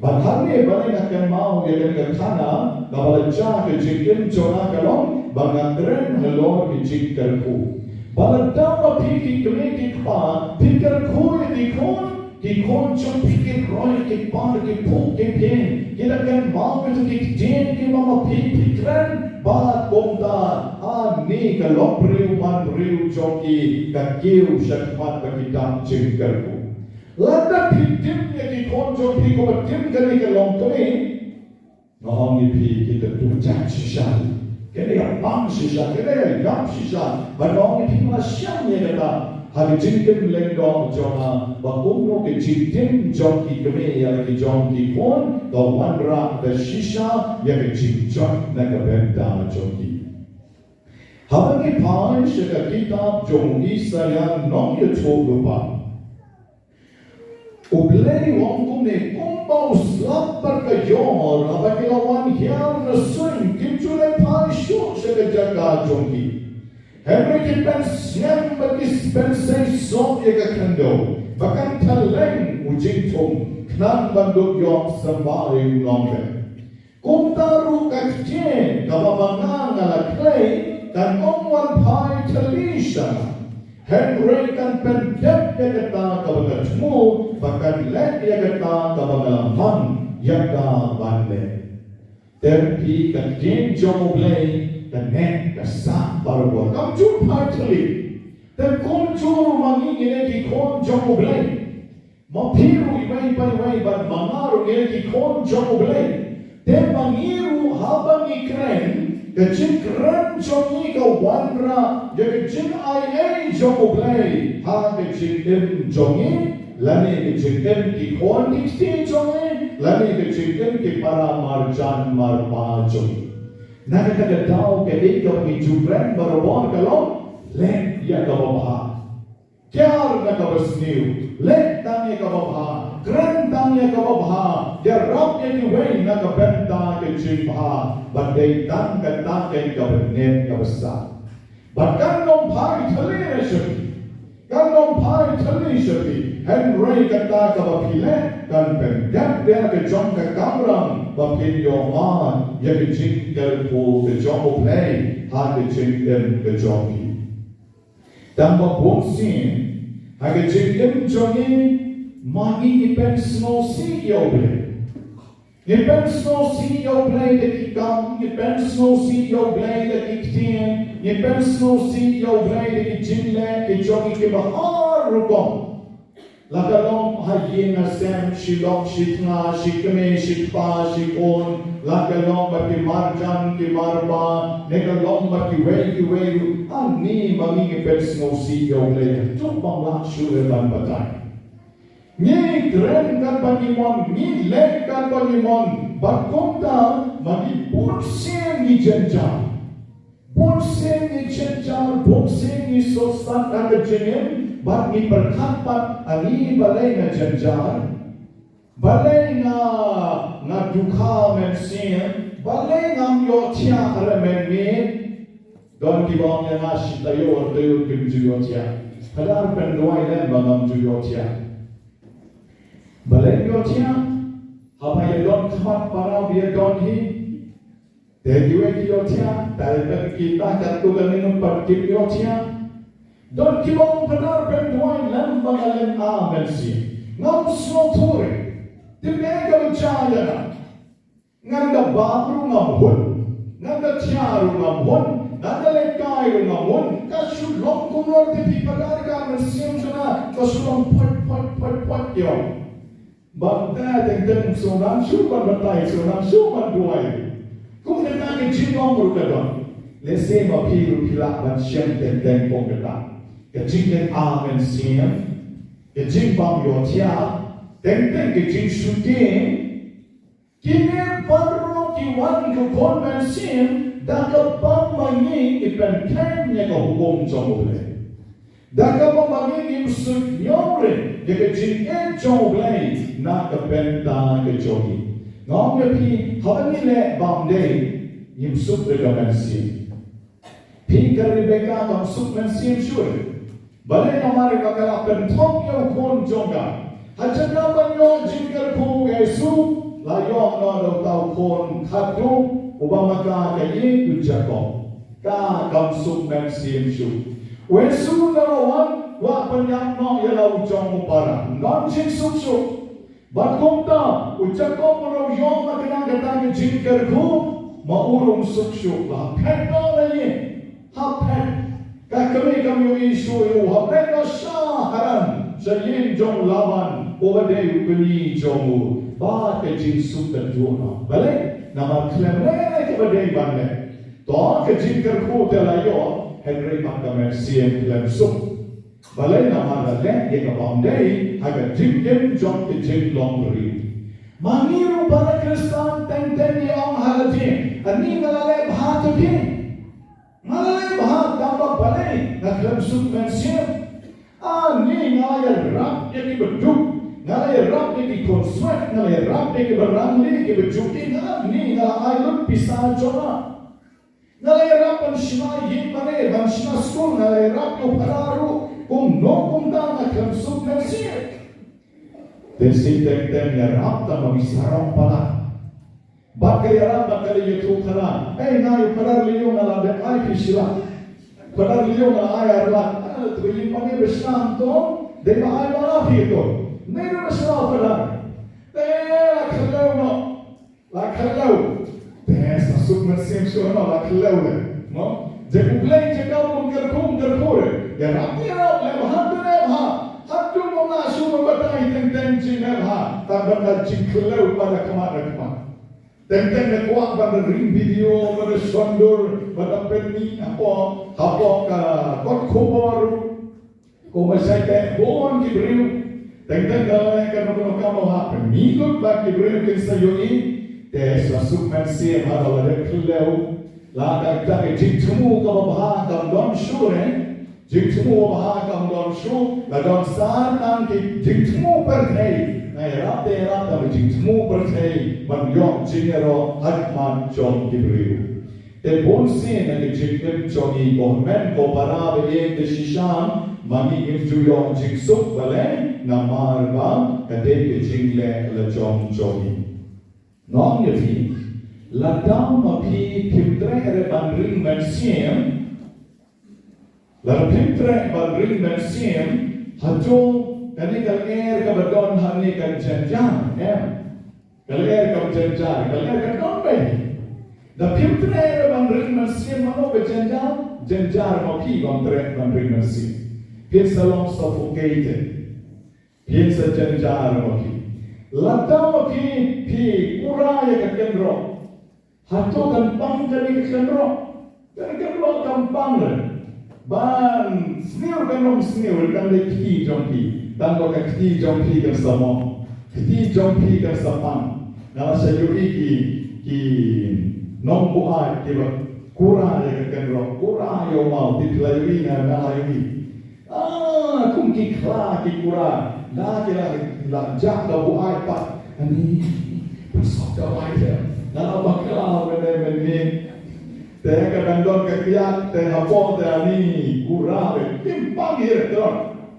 Bad hangne balei nga kynmaw ïa kane ka khana kaba la jia ka jingim jong nga ka long ba nga kren halor ka jingkyrkhu. Ba la dang ma phi ki kmie ki kpa, phi kyrkhu ïa ki khun, ki khun jong phi ki roi, ki par, ki phuh, ki phieng, ki da kynmaw ïa ki ktien kiba ma phi phi kren. Bad kumta, ani ka lok briew man briew jong ki ka kiew shakhmat ba ki dap jingkyrkhu. Lada phi tim ïa ki khun jong phi kumba tim kane ka longkmie, Nga ong ïa phi kita tu jam shisha. Kane ka pang shisha, kane ka ïap shisha. Ba nga ong ïa phi nga shem ïa kata. Ha ka jingim lyngdoh jong nga, ba kumno ka jingtim jong ki kmie ïa la ki jong ki khun, ka wanrah da shisha ïa ka jingjot na ka bynta jong ki. Haba ngi phai sha ka kitab jong u Isaïah nongïathuhlypa. U Blei u ong kumne, kumba u slap bad ka ïor, haba ki la wan hiar na suiñ, kim ju leit phai shuh sha ka jaka jong ki. Hynrei ki pynsngew bad ki pynseisoh ïa ka khyndew, ba kan kylleng u jingthung, khnang ban dup ïoh symbai u nongwei. Kumta ruh ka ktien kaba ma nga nga la khlei kan ym wan phai thylli sha nga. Hynrei kan pyndep ïa kata kaba nga thmu, ba kan leh ïa kata kaba nga la mang ïa ka ban leh. Te phi, ka ktien jong U Blei ka neh ka sah barabor, kam ju phai thylli. Te kumjuh ruh ma ngi ngi dei ki khun jong U Blei. Ma phi ruh iwei pa iwei bad ma nga ruh ngi ki khun jong U Blei. Te ma ngi ruh haba ngi kren, ka jingkren jong ngi ka wanrah ïa ka jingaiei jong U Blei ha ka jingim jong ngi, lane ka jingim ki khun ki kti jong ngi, lane ka jingim ki para marjan marpa jong ngi. Na kata ka daw kaei kaba ngi ju kren barabor ka long, leh ïa kaba bha. Kiar na kaba sniew, leh tang ïa kaba bha, kren tang ïa kaba bha, ïarap ïa kiwei na ka bynta ka jingbha, bad dei tang kata keiñ kaba neh kaba sah. Bad kan ym phai thylli sha phi, kan ym phai thylli sha phi, hynrei kata kaba phi leh kan pyndep ïa ka jong ka kamram ba phin ïoh mad ïa ka jingkyrkhu ka jong U Blei ha ka jingim ka jong phi. Tang ba bun sien ha ka jingim jong ngi, ma ngi ngi pynsngewsih ïa U Blei. Ngi pynsngewsih ïa U Blei da ki kam, ngi pynsngewsih ïa U Blei da ki ktien, ngi pynsngewsih ïa U Blei da ki jingleh ki jong ngi kiba har rukom. La ka long ha ïing ha sem, shi lok shi tnga, shi kmie shi kpa, shi khun, la ka long bad ki marjan ki marpa, ne ka long bad kiwei kiwei ruh, ani ma ngi ngi pynsngewsih ïa U Blei, to bym lah shuh ban batai. Ngi kren katba ngi mon, ngi leh katba ngi mon, bad kumta ma ngi bun sien ngi jynjar. Bun sien ngi jynjar, bun sien ngi sngewsih ha ka jingim, bad ngi pyrkhat pat, ani balei nga jynjar? Balei nga, nga dukha mynsiem? Balei ngam ïohthiah re mynmiet? Don kiba ong ïa nga shi taïew ar taïew kim ju ïohthiah. Phadar pynduwai lem ba ngam ju ïohthiah. Balei ïohthiah? Haba ïa don khmat para ba ïa don hi. Te kiwei ki ïohthiah, te kita katto katne pat kim ïohthiah. Don kiba ong phadar pynduwai lem ba nga lynga mynsiem. Ngam sngewthuh re. Te me ka jia ïa nga. Ngan da bam ruh ngam hun. Ngan da thiah ruh ngam hun. Ngan da lehkai ruh ngam hun. Ka shu long kumno te phi phadar ka mynsiem jong nga. Ka shu long phot phot phot phot ïa. Bad te teng teng shu nang shu ban batai, shu nang shu ban duwai. Kum kata ka jinglong ruh ka don. Lehse ma phi ruh phi lah ban shem teng teng kum kata. Ka jinglynga mynsiem, ka jingbym ïohthiah, teng teng ka jingshukor. Kine baroh ki wan ka khun mynsiem da kaba ma ngi ngi pynkheiñ ïa ka hukum jong U Blei. Da kaba ma ngi ngim suidñiew re ïa ka jingeh jong U Blei na ka bynta ka jong ngi. Nga ong ïa phi, haba ngi leh bym dei, ngim suk re ka mynsiem. Phi ka Rebecca kam suk mynsiem shuh. Balei? Namar ka la pynthok ïa u khun jong ka. Ha jaka ban ïoh jingkyrkhu u Jisu, la ïoh noh da uta u khun khatduh uba ma ka ka ïeit u Jakob. Ka kam suk mynsiem shuh. U Jisu u la wan, u la pynïap noh ïa la u jong u para. Ym don jingsuk shuh. Bad kumta, u Jakob u la ïoh ma kane kata ka jingkyrkhu, ma u ruh um suk shuh, la phet noh na ïing, ha phet. Ka kmie kam ïohi shuh ïa u, ha phet noh sha Haran, sha ïing jong u Laban, uba dei u kñi jong u, bad ka jingsuk ka juh noh. Balei? Namar khlem leh ïa kaba dei ban leh, to ka jingkyrkhu te la ïoh, hynrei pat ka mynsiem khlem suk. Balei? Namar la leh ïa ka bym dei ha ka jingim jong ka jinglong briew. Ma ngi ruh para Khristan teng teng ngi ong ha lade, ani nga la leh bha te phi. Nga la leh bha, tangba balei nga khlem suk mynsiem? Ani nga la ïarap ïa kiba duk, nga la ïarap ïa ki khunswet, nga la ïarap ïa kiba rangli, kiba juki, nga, ani nga la ai lut pisa jong nga. Nga la ïarap ban shna ïing mane, ban shna skul, nga la ïarap ïa u phara ruh, kumno kumta nga khlem suk mynsiem? Te shisien teng teng ïarap tang ba ngi sarong palat. Bad ka ïarap bad ka la ïathuh khana. Ei, nga ïa u phadar lei ïa nga la dep ai phi shi lak. Phadar lei ïa nga la ai ar lak. Ah, to ïing mane ba shna to, dei ba ai ba la phi to. Nei ruh ba shna phadar. Te la khlem no. La khlem. Te sa suk mynsiem shuh no la khlem le. No? Je U Blei je ka kum kyrkhu kyrkhu re. Ïarap ïarap leh bha te leh bha. Haduh mo na shu ba tai teng teng jing leh bha. Tang ba na jingkhlem ba na khmat na khmat. Teng teng na kwah ban da ring video, ban da shondur, ban da pynmih hapoh, hapoh ka kot khubor. Ko ma shai te bun ki briew. Teng teng da leh kano kano ka mo ha pynmih lut ba ki briew kin sa ïohi. Te sa suk mynsiem ha da la dep khlem. La ka, ka jingthmu kaba bha kam don shuh re. Jingthmu ba bha kam don shuh, la don sar tang ki jingthmu pyrthei. Nga ïarap te ïarap tang ki jingthmu pyrthei ban ïoh jingïaroh ha khmat jong ki briew. Te bun sien na ki jingim jong ngi ko hynmen ko para ba ïeit te shisha, ma ngi ngim ju ïoh jingsuk. Balei? Namar ba ka dei ka jingleh la jong jong ngi. Nga ong ïa phi, lada ma phi phim treh re ban ring mynsiem, lada phim treh ban ring mynsiem, hato kane ka lyer kaba don hangne kan jynjar, em? Ka lyer kam jynjar, ka lyer kan don beit. Da phim treh re ban ring mynsiem, mano ba jynjar? Jynjar ma phi bym treh ban ring mynsiem. Phin sa long suffocated. Phin sa jynjar ma phi. Lada ma phi, phi kura ïa ka kynroh, hato kan pang kane ka kynroh? Kane ka kynroh kam pang re. Ban sniew kan ym sniew re, kan dei kti jong phi. Tang ba ka kti jong phi kan sa mong, kti jong phi kan sa pang. Nga la sa ïohi ki, ki nongbuaid kiba kura ïa ka kynroh, kura ïa u maw, phi la ïohi, nga la ïohi. Ah, kum ki khla ki kura, la ki la, la jah ka buaid pat. Ani, pasok da wai te. Na la bakla mene mene. Te ka dang don ka kiad, te hapoh te ani kura be. Kim pang hi re, te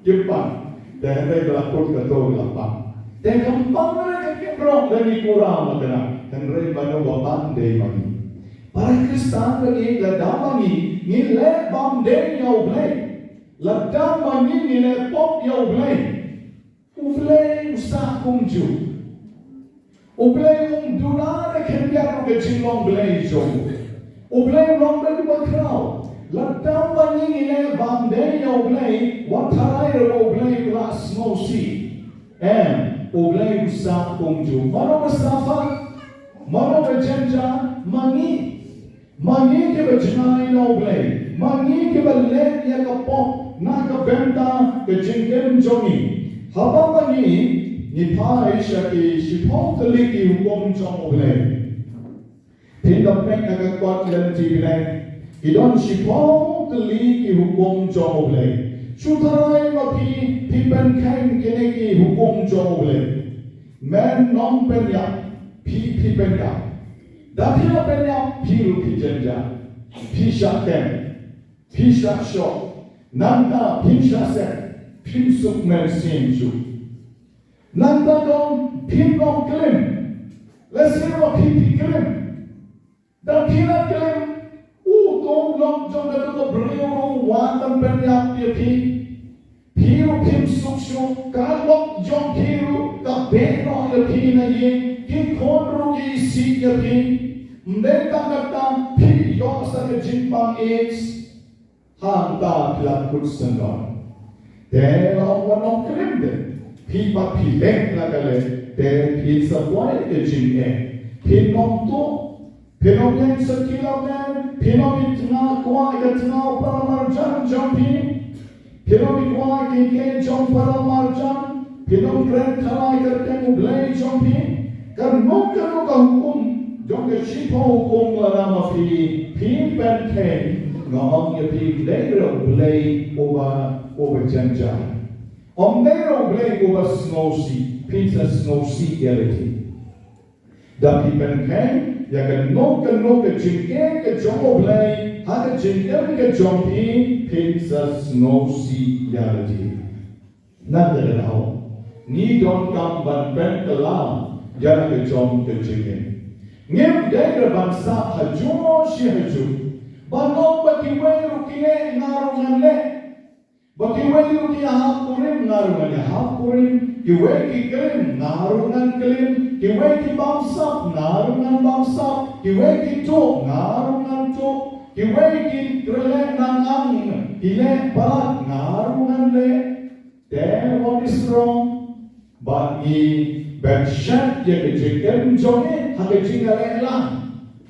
kim pang. Te hynrei ba la kut ka to la pang. Te kam pang re ka kynroh da ngi kura ma ka na. Hynrei mano ba pang dei ma ngi. Para Khristan ba ngi, lada ma ngi ngi leh bym dei ïa U Blei. Lada ma ngi ngi leh pop ïa U Blei, U Blei u sah kumjuh. U Blei um duna da khyndiat ruh ka jinglong Blei jong u. U Blei u long Blei uba khraw. Lada ma ngi ngi leh bym dei ïa U Blei, wat tharai ruh ba U Blei u la sngewsih. Em, U Blei u sah kumjuh. Mano ba suffer? Mano ba jynjar? Ma ngi. Ma ngi kiba jngai na U Blei, ma ngi kiba leh ïa ka pop na ka bynta ka jingim jong ngi. Haba ma ngi ngi phai sha ki shiphew tylli ki hukum jong U Blei. Phin da peit ha ka kot lynti Blei, ki don shiphew tylli ki hukum jong U Blei. Shu tharai ma phi, phi pynkheiñ kine ki hukum jong U Blei. Men nongpynïap, phi, phi pynïap. Da phi la pynïap, phi ruh phi jynjar, phi shah tem, phi shah shoh. Nangta phim shah set, phim suk mynsiem shuh. Nangta don phim nongklim. Lehse ma phi phi klim. Da phi la klim, uto u lok jong kato ka briew ruh u wan ban pynïap ïa phi. Phi ruh phim suk shuh, ka lok jong phi ruh ka beh noh ïa phi na ïing, ki khun ruh ki isih ïa phi. Ym dei tang kata, phi ïoh sa ka jingpang AIDS. Hangta phi la kut syndon. Te la ong wat nongklim de. Phi pat phi leh la ka leh, te phin sa poi ka jingeh. Phin ym tuh, phin ym ïeng sha ki longïing, phin ym kwah ïa ka tnga para marjan jong phi, phin ym kwah ïa ki jong para marjan, phin ym kren khalai kyrteng U Blei jong phi. Kano kano ka hukum jong ka shiphew hukum lada ma phi, phi pynkheiñ, nga ong ïa phi, ym dei ruh U Blei uba, uba jynjar. Ym dei ruh U Blei uba sngewsih, phin sa sngewsih ïa lade. Da phi pynkheiñ ïa kano kano ka jingeh ka jong U Blei ha ka jingim ka jong phi, phin sa sngewsih ïa lade. Na kata ka daw, ngi donkam ban pynkylla ïa la ka jong ka jingim. Ngim dei ruh ban sah hajuh shi hajuh ban ong ba kiwei ruh ki leh, nga ruh ngan leh. Ba kiwei ruh ki ïahap kurim, nga ruh ngan ïahap kurim. Kiwei ki klim, nga ruh ngan klim. Kiwei ki bamsap, nga ruh ngan bamsap. Kiwei ki tuh, nga ruh ngan tuh. Kiwei ki kren leh nang ang, ki leh palat, nga ruh ngan leh. Te what is wrong? Ba ngi ban shet ïa ka jingim jong ngi ha ka jingïalehlang.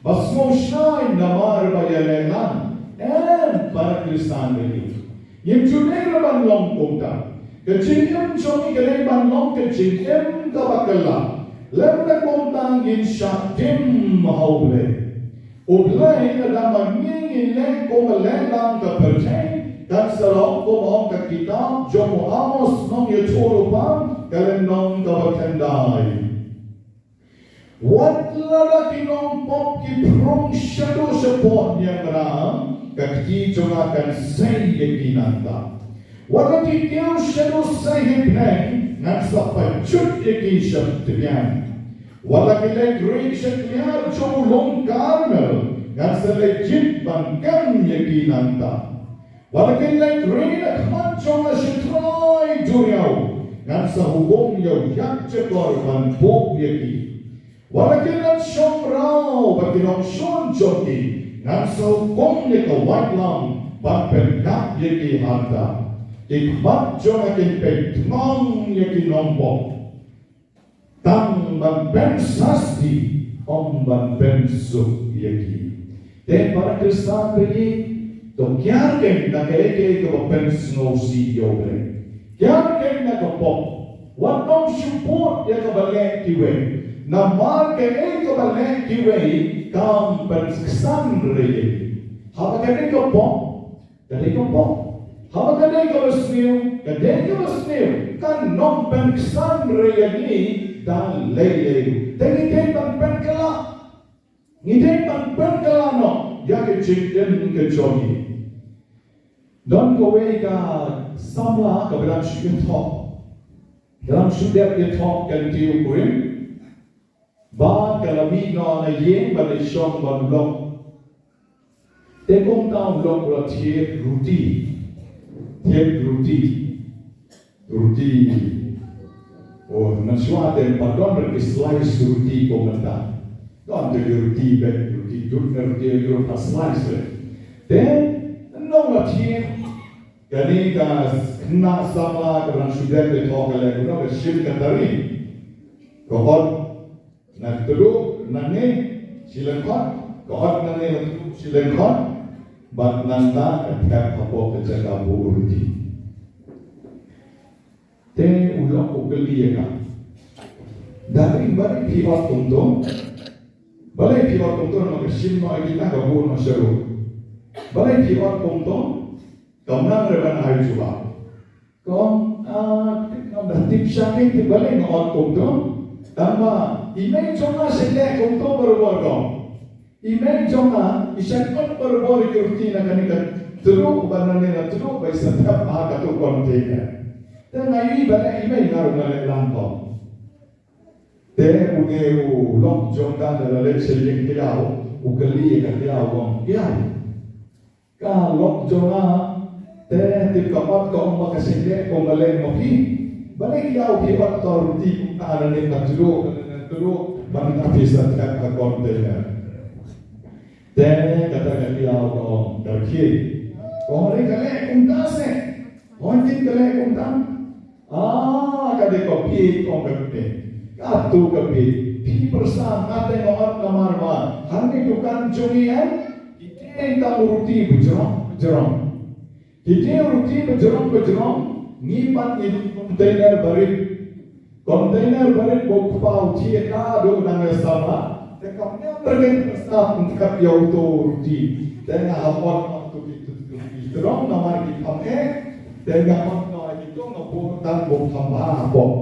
Ba sngewshai namar ba ïalehlang. Em, para Khristan ba ïeit, ngim ju dei ruh ban long kumta. Ka jingim jong ngi ka dei ban long ka jingim kaba kylla. Lem da kumta ngin shah tim ha U Blei. U Blei lada ma ngi ngin leh kum ka lehlang ka pyrthei, kan sa long kum ong ka kitab jong u Amos nongïathuhlypa, ka lynnong kaba khyndai. Wat lada ki nongpop ki phrung shaduh shapoh niamram, ka kti jong nga kan sei ïa ki nangta. Wat la ki kiew shaduh sei hapdeng, ngan sa pynjot ïa ki sha tbian. Wat la ki leit rieh sha kliar jong u lum Karmel, ngan sa leit jied ban kem ïa ki nangta. Wat la ki leit rieh na khmat jong nga sha trai duriaw, ngan sa hukum ïa u ïakjakor ban buh ïa ki. Wat la ki nongshong raw bad ki nongshun jong ki, ngan sa hukum ïa ka waitlam ban pynïap ïa ki hangta. Ki khmat jong nga kin peit thngan ïa ki nongpop, tang ban pynsasti, ym ban pynsuk ïa ki. Te para Khristan ba ïeit, to kiar kein na kaei kaei kaba pynsngewsih ïa U Blei. Kiar kein na ka pop. Wat nym shu bud ïa kaba leh kiwei. Namar kaei kaba leh kiwei kam pynksan re ïa ki. Haba ka dei ka pop, ka dei ka pop. Haba ka dei kaba sniew, ka dei kaba sniew. Kan nym pynksan re ïa ngi da lei lei. Te ngi dei ban pynkylla. Ngi dei ban pynkylla noh ïa ka jingim ka jong ngi. Don kawei ka samla kaba dang shu ïathoh. Ka dang shu dep ïathoh ka ktien u kurim. Ba ka la mih noh na ïing ban leit shong ban lok. Te kumta u lok u la thied ruti. Thied ruti. Ruti. Oh, mynshuwa te ym pat don ruh ki slice ruti kum mynta. Don te ki ruti beit, ruti dud ne ruti ïa ki ruh pat slice beit. Te nong la thied. Kane ka khynnah samla ka dang shu dep ïathoh ka leh kumno, ka shim ka tari. Ka ot na tluh nangne shi lyngkhot, ka ot nangne na tluh shi lyngkhot. Bad nangta ka thep hapoh ka jaka buh ruti. Te u lok u kylli ïa ka, "Darling, balei phi ot kumto? Balei phi ot kumto, namar ka shim noh ïa kita ka buh noh sha ruh. Balei phi ot kumto?" Kam nang re ban ai jubab. Ka ong, "Ah, ngam da tip shane te balei nga ot kumto. Tangba i mei jong nga shait leh kumto barabor, kong. I mei jong nga i shait ot barabor ïa ki ruti na kane ka tluh, bad nangne na tluh ba i sa thep ha kato ka container. Te nga ïohi balei i mei, nga ruh nga leh lang, kong." Te une u lok jong ka, haba la leit sha ïing kyiaw, u kylli ïa ka kyiaw, u ong, "Kyiaw, ka lok jong nga te tip ka ot ka ong ba ka shait leh kumba leh ma phi. Balei kyiaw phi ot ka ruti kumta, nangne ka tluh, nangne ka tluh, bad mynta phi sa thep ha container?" Te kata ka kyiaw ka ong, "Ka rkhie, ka ong, ka leh kumta seh. Ka ong, ka leh kumta. Ah, ka dei ka bieit, ong ka bieit. Kato ka bieit. Phi pyrsa nga te nga ot namar ba hangne dukan jong ngi em, ki die tang ruti bajrong bajrong. Ki die ruti bajrong bajrong. Ngi pat ngi container barit. Container barit ba u kpa u thied naduh nangne samla. Te kam ïa pyrkhat pyrsa pynthep ïa uto u ruti. Te nga hap ot noh ïa uto ki, uto ki tyrong namar ki kham eh. Te nga ot noh ïa kito, nga buh tang ba kham bha hapoh.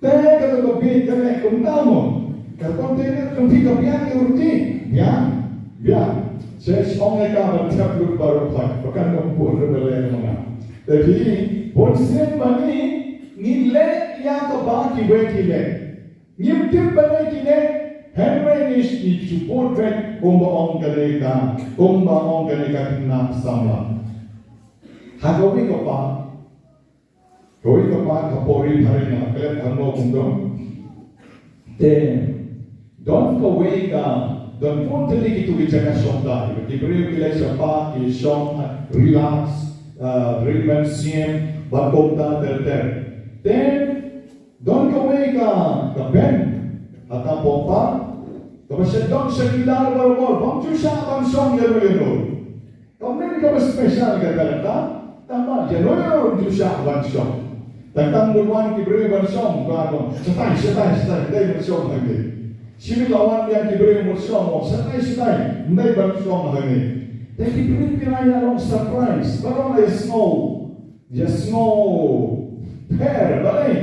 Te kata ka bieit ka leh kumta mo. Ka container jong phi ka biang ïa u ruti. Biang, biang. Sha ong ïa ka ban thep lut baroh khoit. Ba kan ym bun ruh ba leh ma nga. Te phi, bun sien ba ngi, ngi leh ïa kaba kiwei ki leh. Ngim tip balei ki leh, hynrei ngi shu bud beit kumba ong kane ka, kumba ong kane ka khynnah samla. Ha kawei ka park, kawei ka park ha Pori Phareng, nga klet hangno kumno. Te don kawei ka, don bun tylli kitu ki jaka shong tai, ki briew ki leit sha park, ki shong, relax, uh, rit mynsiem, bad kumta ter ter. Te don kawei ka, ka bench hata poh park, kaba shu don sha ki dar barabor, bym ju shah ban shong ïano ïano. Kam don kaba special kata kata, tang ba ïano ïano ju shah ban shong. Tang tang ban wan ki briew ban shong, ba ban shatai shatai shatai, ym dei ban shong hangne. Shu la wan biang ki briew ban shong, shatai shatai, ym dei ban shong hangne. Te ki briew ki la ïa long surprise, baroh la ïa sngew. Ïa sngew pher balei?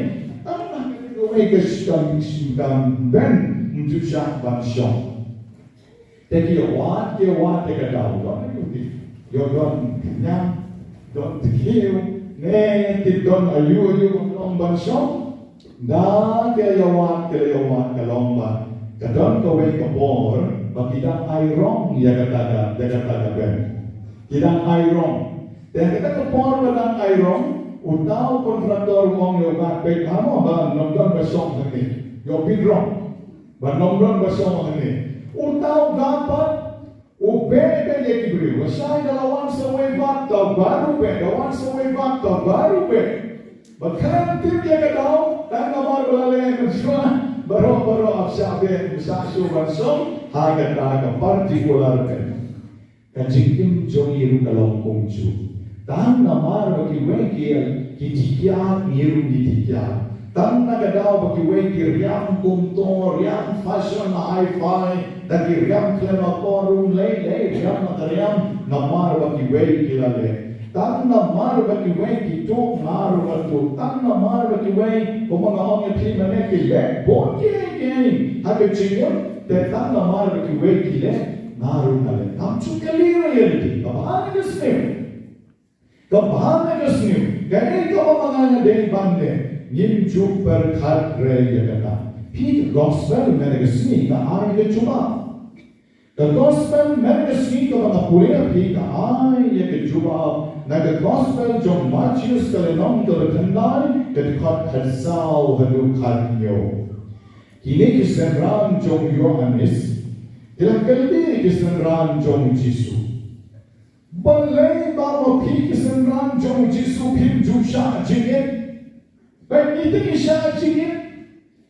Tang na kawei ka skam skam bench ym ju shah ban shong. Te ki ïa wad, ki ïa wad te ka daw don aïu ti. Ïa don khñiang, don tkhiew, ne ki don aïu aïu ban long ban shong. Da ki la ïa wad, ki la ïa wad ka long ba ka don kawei ka por ba ki dang ai rong ïa kata ka, ïa kata ka bench. Ki dang ai rong. Te kata ka por ba dang ai rong, uta u contractor u ong ïa u guard, peit ha mo ba ym don ba shong hangne. Ïoh bit rong. Ba ym don ba shong hangne. Uta u guard pat u beh beh ïa ki briew. Lashai da la wan sa wei pat, uta u guard u beh, da wan sa wei pat, uta u guard u beh. Ba khlem tip ïa ka daw, tang namar ba la leh mynshuwa, baroh baroh ap shah beh, ap shah shuh ban shong ha kata ka particular bench. Ka jingim jong ngi ruh ka long kumjuh. Tang namar ba kiwei ki, ki tikiat, ngi ruh ngi tikiat. Tang na ka daw ba kiwei ki riam kumto, riam fashion hi-fi, da ki riam khlem akor ruh lei lei, riam na ka riam namar ba kiwei ki la leh. Tang namar ba kiwei ki tuh, nga ruh nga tuh. Tang namar ba kiwei, kumba nga ong ïa phi mynne, ki leh bun kiei kiei ha ka jingim, te tang namar ba kiwei ki leh, nga ruh nga leh. Ngam ju kylli ïa lade. Kaba ha ka sniew, kaba ha ka sniew, kane kaba ma nga nga dei ban leh, ngim ju pyrkhat re ïa kata. Phi, ka gospel mynne ka sngi ka ai ka jubab. Ka gospel mynne ka sngi kaba nga pule ïa phi ka ai ïa ka jubab na ka gospel jong u Mathaios, ka lynnong kaba khyndai, ka dkhot khatsaw haduh khathynñiew. Kine ki synran jong u Ïoannis ki la kylli ki synran jong u Jisu. Balei ba ma phi ki synran jong u Jisu phim ju shah jingit? Peit, ngi te ngi shah jingit.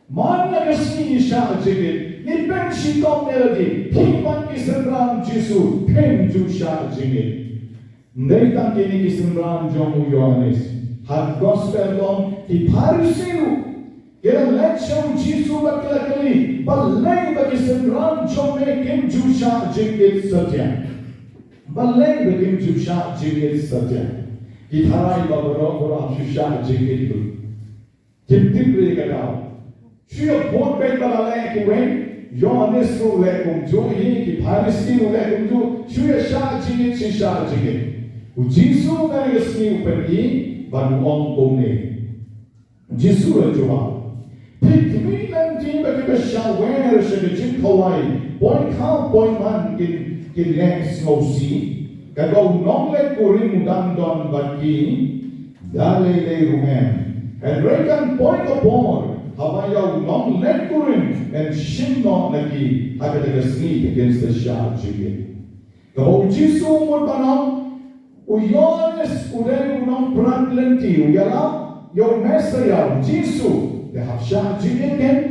Man la ka sngi ngi shah jingit. Ngi peit shitom ne lade, phi bad ki synran Jisu phim ju shah jingit. Ym dei tang kine ki synran jong u Ïoannis. Ha ka gospel ka ong ki Pharisi ruh ki la leit sha u Jisu bad ki la kylli, balei ba ki synran jong me kim ju shah jingit satia? Balei ba kim ju shah jingit satia? Ki tharai ba baroh baroh ap ju shah jingit ruh. Kim tip re ka daw. Shu ïa bud beit ba la leh kiwei. Ïoannis ruh leh kumjuh hi, ki Pharisi ruh leh kumjuh. Shu ïa shah jingit, shu shah jingit. U Jisu kane ka sngi u pyni bad u ong kumne. Jisu u la jubab, phi khmih lynti ba kiba shah wer sha ka jingkhawai, poi khaw poi man kin, kin leh sngewsih? Katba u nongleit kurim u dang don bad ki, da lei lei ruh em. Hynrei kan poi ka por haba ïa u nongleit kurim yn shim noh na ki, ha kata ka sngi te kin sa shah jingit. Kaba u Jisu u mut ban ong, u Ïoannis u dei u nongprat lynti, u ïalap ïa u Messaïah, u Jisu, te hap shah jingit kein?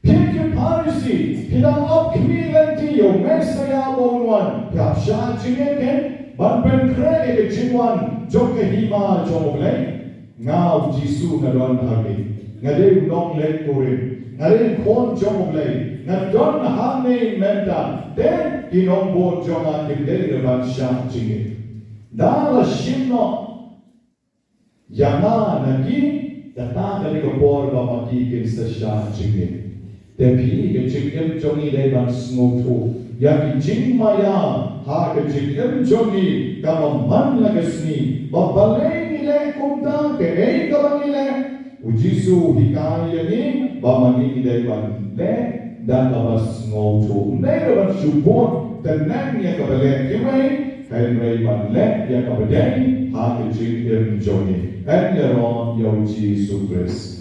Phi ki Pharisi, phi dang ap khmih lynti ïa u Messaïah ba un wan, phi hap shah jingim, ban pynkhreh ïa ka jingwan jong ka hima jong U Blei. Nga u Jisu nga don hangne. Nga dei u nongleit kurim. Nga dei u khun jong U Blei. Nga don hangne mynta. Te ki nongbud jong nga kim dei ruh ban shah jingim. Da la shim noh ïa nga na ki, kata ka dei ka por ba ma ki kin sa shah jingim. Te phi, ka jingim jong ngi dei ban sngewthuh ïa ki jingmaïa ha ka jingim jong ngi, kaba man la ka sngi. Ba balei ngi leh kumta, kaei kaba ngi leh. U Jisu u hikai ïa ngi ba ma ngi dei ban leh da kaba sngewthuh. Ym dei ban shu bud tneng ïa kaba leh kiwei, hynrei ban leh ïa kaba dei ha ka jingim jong ngi. Yn ïaroh ïa U Jisu Khrist.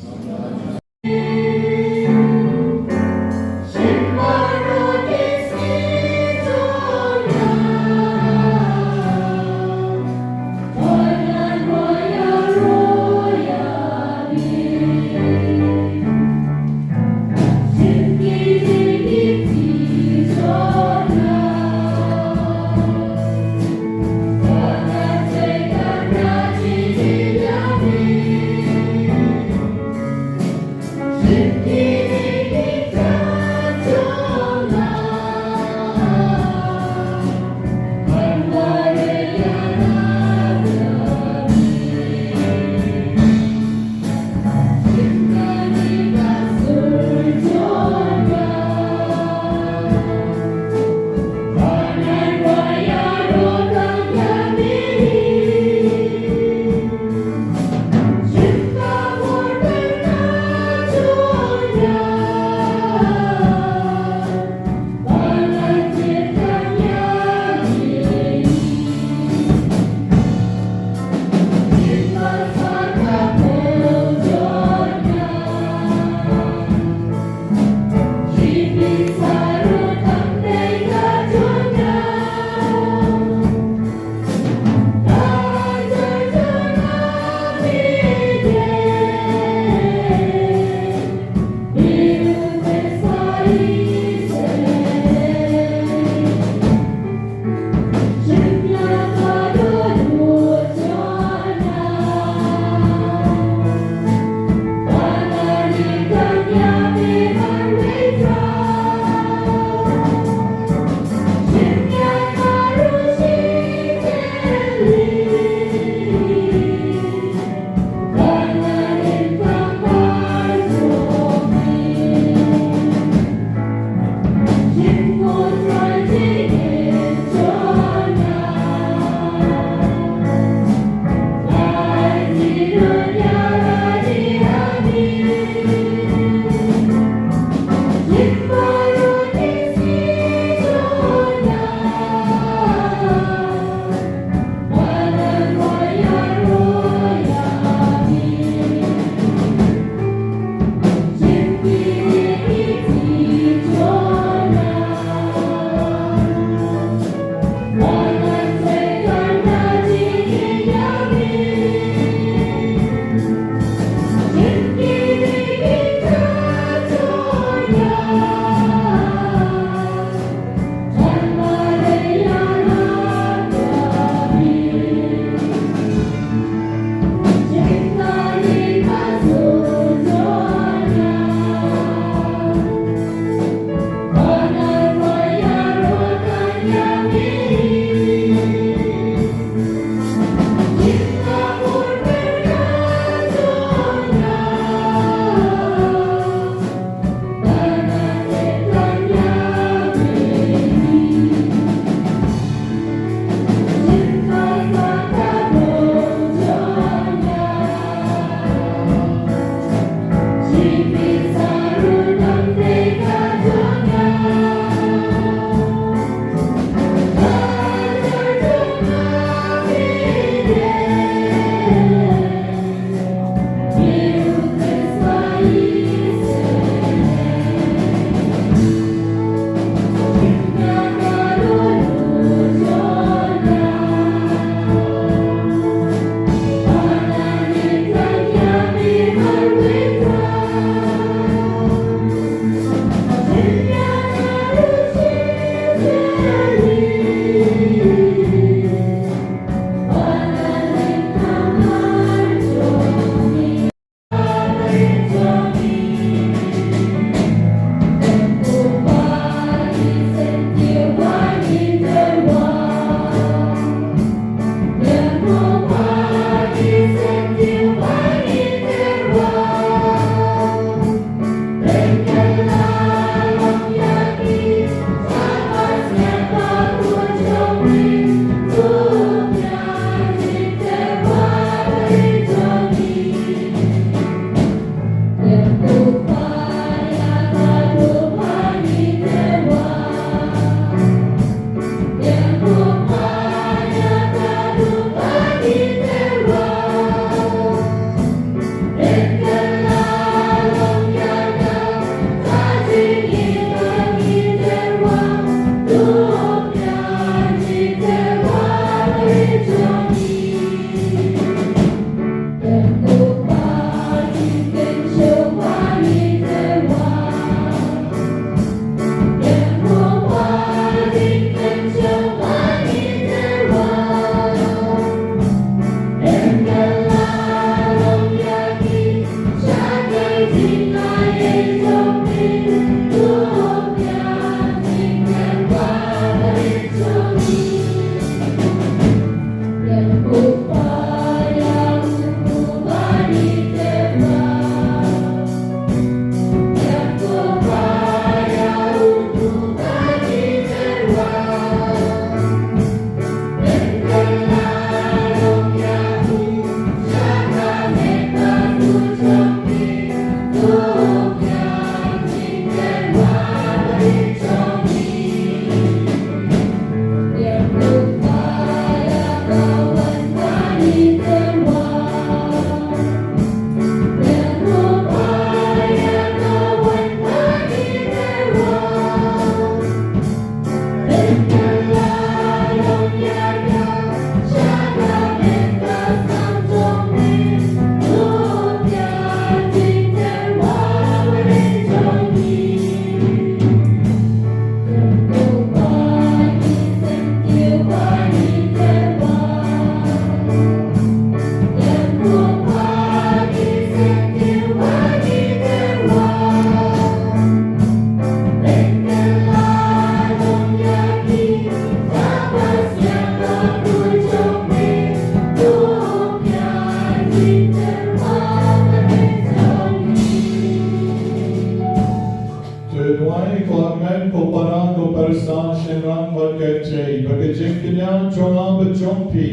jong phi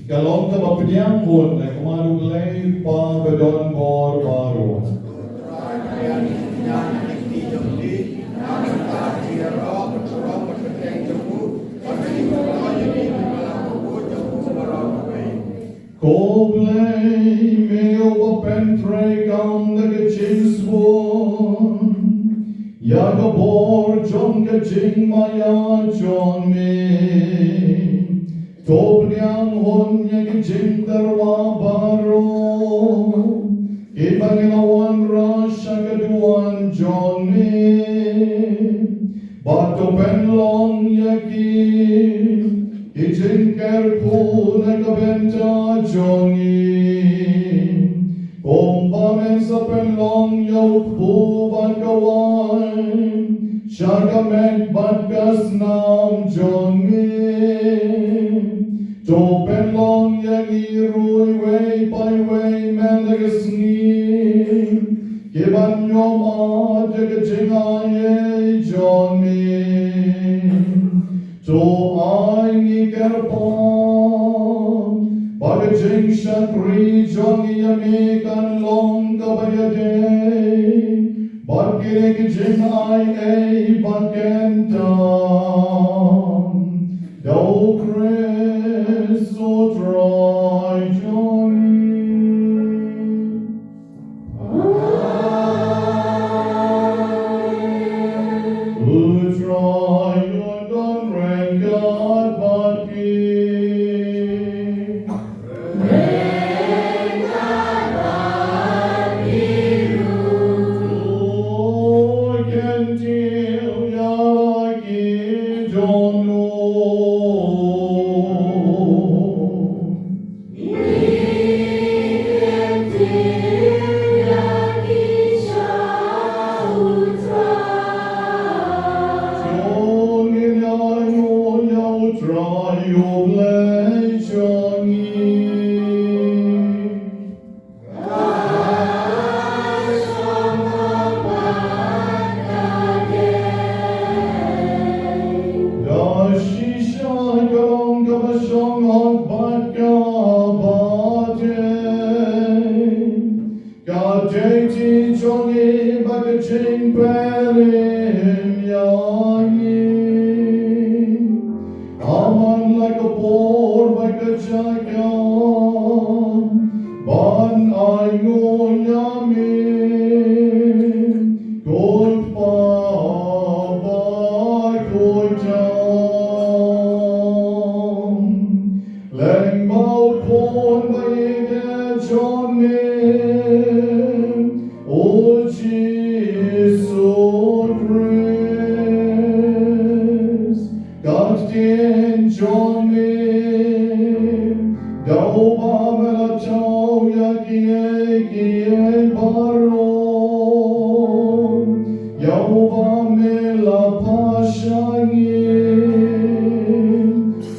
ka long kaba pdiang hun na ka bynta U Blei Kpa ba don bor baroh. Ko Blei me uba pyntreikam da ka jingsbun ïa ka bor jong ka jingmaïa jong me. To pdiang hun ïa ki jingtyrwa baroh kiba ngi la wanrah sha ka duwan jong me. Bad to pynlong ïa ki ki jingkyrkhu na ka bynta jong ngi. Kumba men sa pynlong ïa u kpu bad ka waiñ sha ka met bad ka snam jong me. To pynlong ïa ngi ruh iwei pa iwei mynta ka sngi ki ban ïohmad ïa ka jingaiei jong me. To ai ngi kyrpad ba ka jingshakri jong ngi ïa me kan long kaba ïadei bad kine ki jingaiei ba kyntang. Da U Khrist U Trai jong ngi. U Trai un don ryngkat bad phi. To kyntiew ïa la ki dohnud. Da shisha ka long kaba shong hok bad kaba dei. Ka dei ti jong ngi bad ka jingpynim ïa ngi. Aman la ka por bad ka jaka ban ainguh ïa me, ko Kpa ba khuid. Lyngba U Khun ba ïeit jong me, U Jisu Khrist. Ka ktien jong me, da uba me la thaw ïa kiei kiei baroh, ïa uba me la phah sha ngi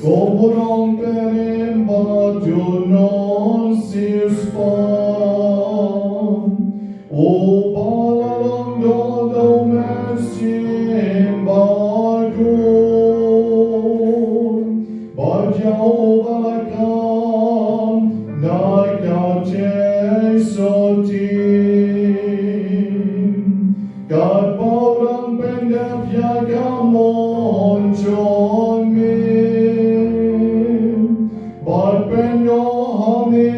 kum u nongpynim bad u nongsiewspah, uba la long doh da U Mynsiem Bakhuid, bad ïa uba la kham na ka jingïaseng sotti. Katba u dang pyndep ïa ka mon jong me, bad pynïoh ha me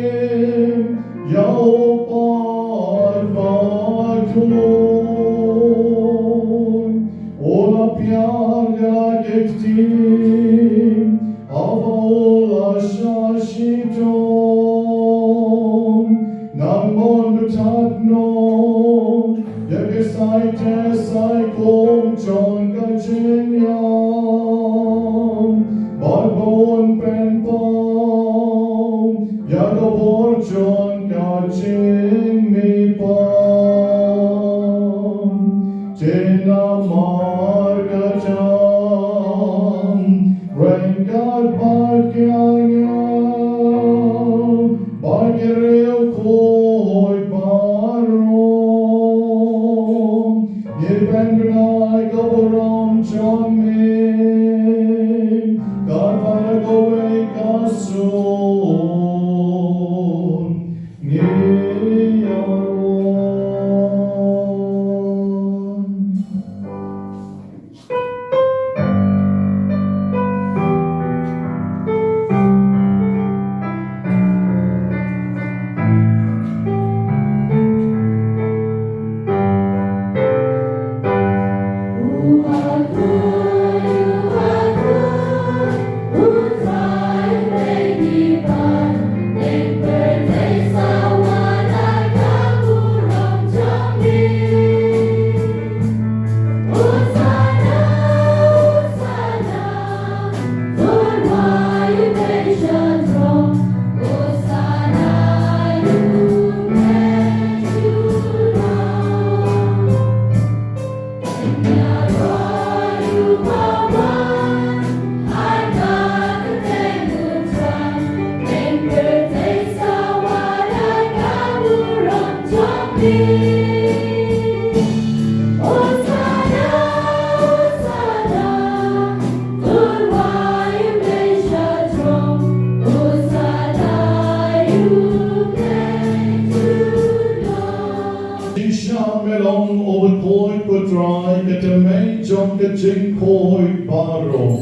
ïa u paidbah bakhuid, u la pdiang ïa la ki kti haba u la shah shitom. Nangta un pyntnat noh ïa ki saiteh saikhum jong ka jingïap, bad ba un pynpaw ïa ka bor jong ka jingmihpat. Te namar kata, ryngkat bad ki angel bad ki riewkhuid baroh, ngi pynbna ïa ka burom jong Jingshah me long, o Bakhuid ko Trai, ka tymmen jong ka jingkhuid baroh.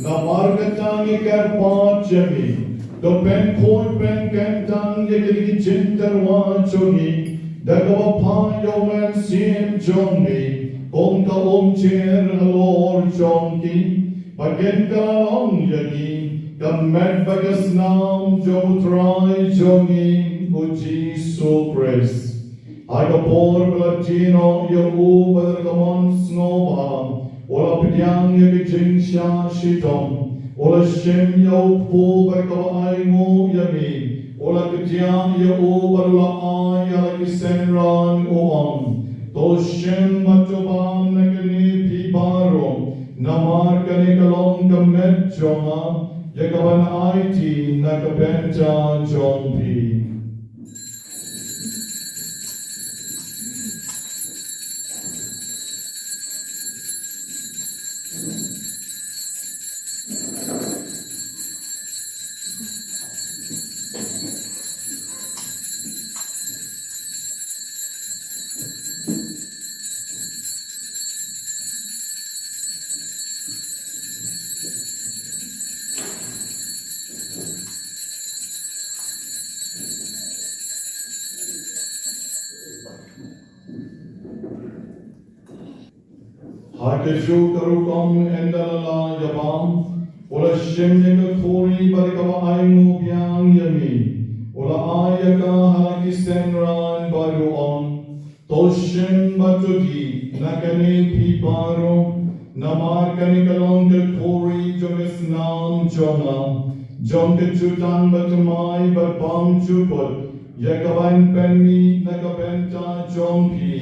Namar kata ngi kyrpad ïa me, to pynkhuid pynkyntang ïa kine ki jingtyrwa jong ngi da kaba phah ïa u Mynsiem jong me kum ka umjer halor jong ki, ba kin kylla ïa ngi ka met bad ka snam jong u Trai jong ngi u Jisu Khrist. Ha ka por ba la die noh ïa u bad ha ka mon sngewbha, u la pdiang ïa ka jingshah shitom, u la shim ïa u kpu bad kaba ainguh ïa me, u la kdiah ïa u bad u la ai ha la ki synran, u ong, to shim bad to bam na kane phi baroh, namar kane ka long ka met jong nga, ïa kaban aiti na ka bynta jong phi. Ha kajuh ka rukom ynda la lah ïa bam, u la shim ïa ka khuri bad kaba ainguh biang ïa me, u la ai ïa ka ha la ki synran bad u ong, to shim bad to dih na kane phi baroh, namar kane ka long ka khuri jong ka snam jong nga, jong ka jutang bathymmai bad bymjukut, ïa kaban pynmih na ka bynta jong phi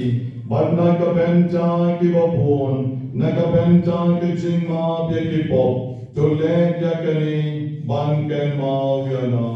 bad na ka bynta kiba bun, na ka bynta ka jingmap ïa ki pop. To leh ïa kane ban kynmaw ïa nga.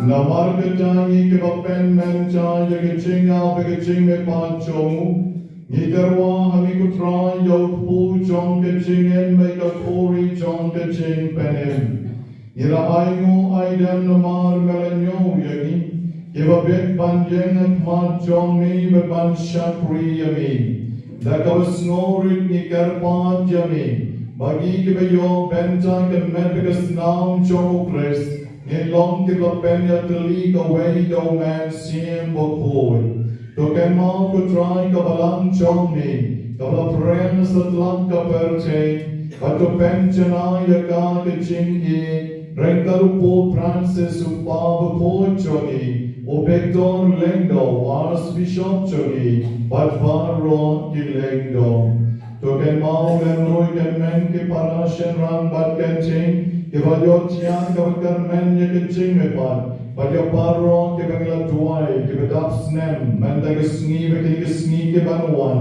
Namar kata ngi kiba pynmynta ïa ka jingïap bad ka jingmihpat jong u, Ngi kyrwa ha me ko Trai ïa u kpu jong ka jingim bad ka khuri jong ka jingpynim. Ngi la ainguh aidem namar me la ñiew ïa ngi kiba bit ban ïeng ha khmat jong me bad ban shakri ïa me. Da kaba sngewrit ngi kyrpad ïa me ba ngi kiba ïoh bynta ka met bad ka snam jong u Khrist ngin long kiba pynïatylli kawei da u Mynsiem Bakhuid. To kynmaw ko Trai ka balang jong me kaba la pyrshang satlak ka pyrthei, bad to pynjanai ïa ka ka jingïeit ryngkat u Pope Francis u kpa bakhuid jong ngi, u Victor Lyngdoh u Archbishop jong ngi bad baroh ki lyngdoh. To kynmaw lem ruh ïa ki para shynrang bad ka ktien kiba ïoh thiah kaba kyrmen ïa ka jingmihpat, bad ïa baroh kiba ngi la duwai kiba dap snem mynta ka sngi bad kine ki sngi kiban wan.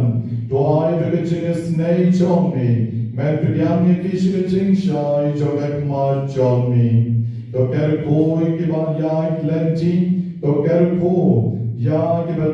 To ai ba ka jingisynei jong me men pdiang ïa ki sha ka jingshai jong ka khmat jong me. To kyrkhu ïa kiba ïaid lynti, to kyrkhu ïa kiba,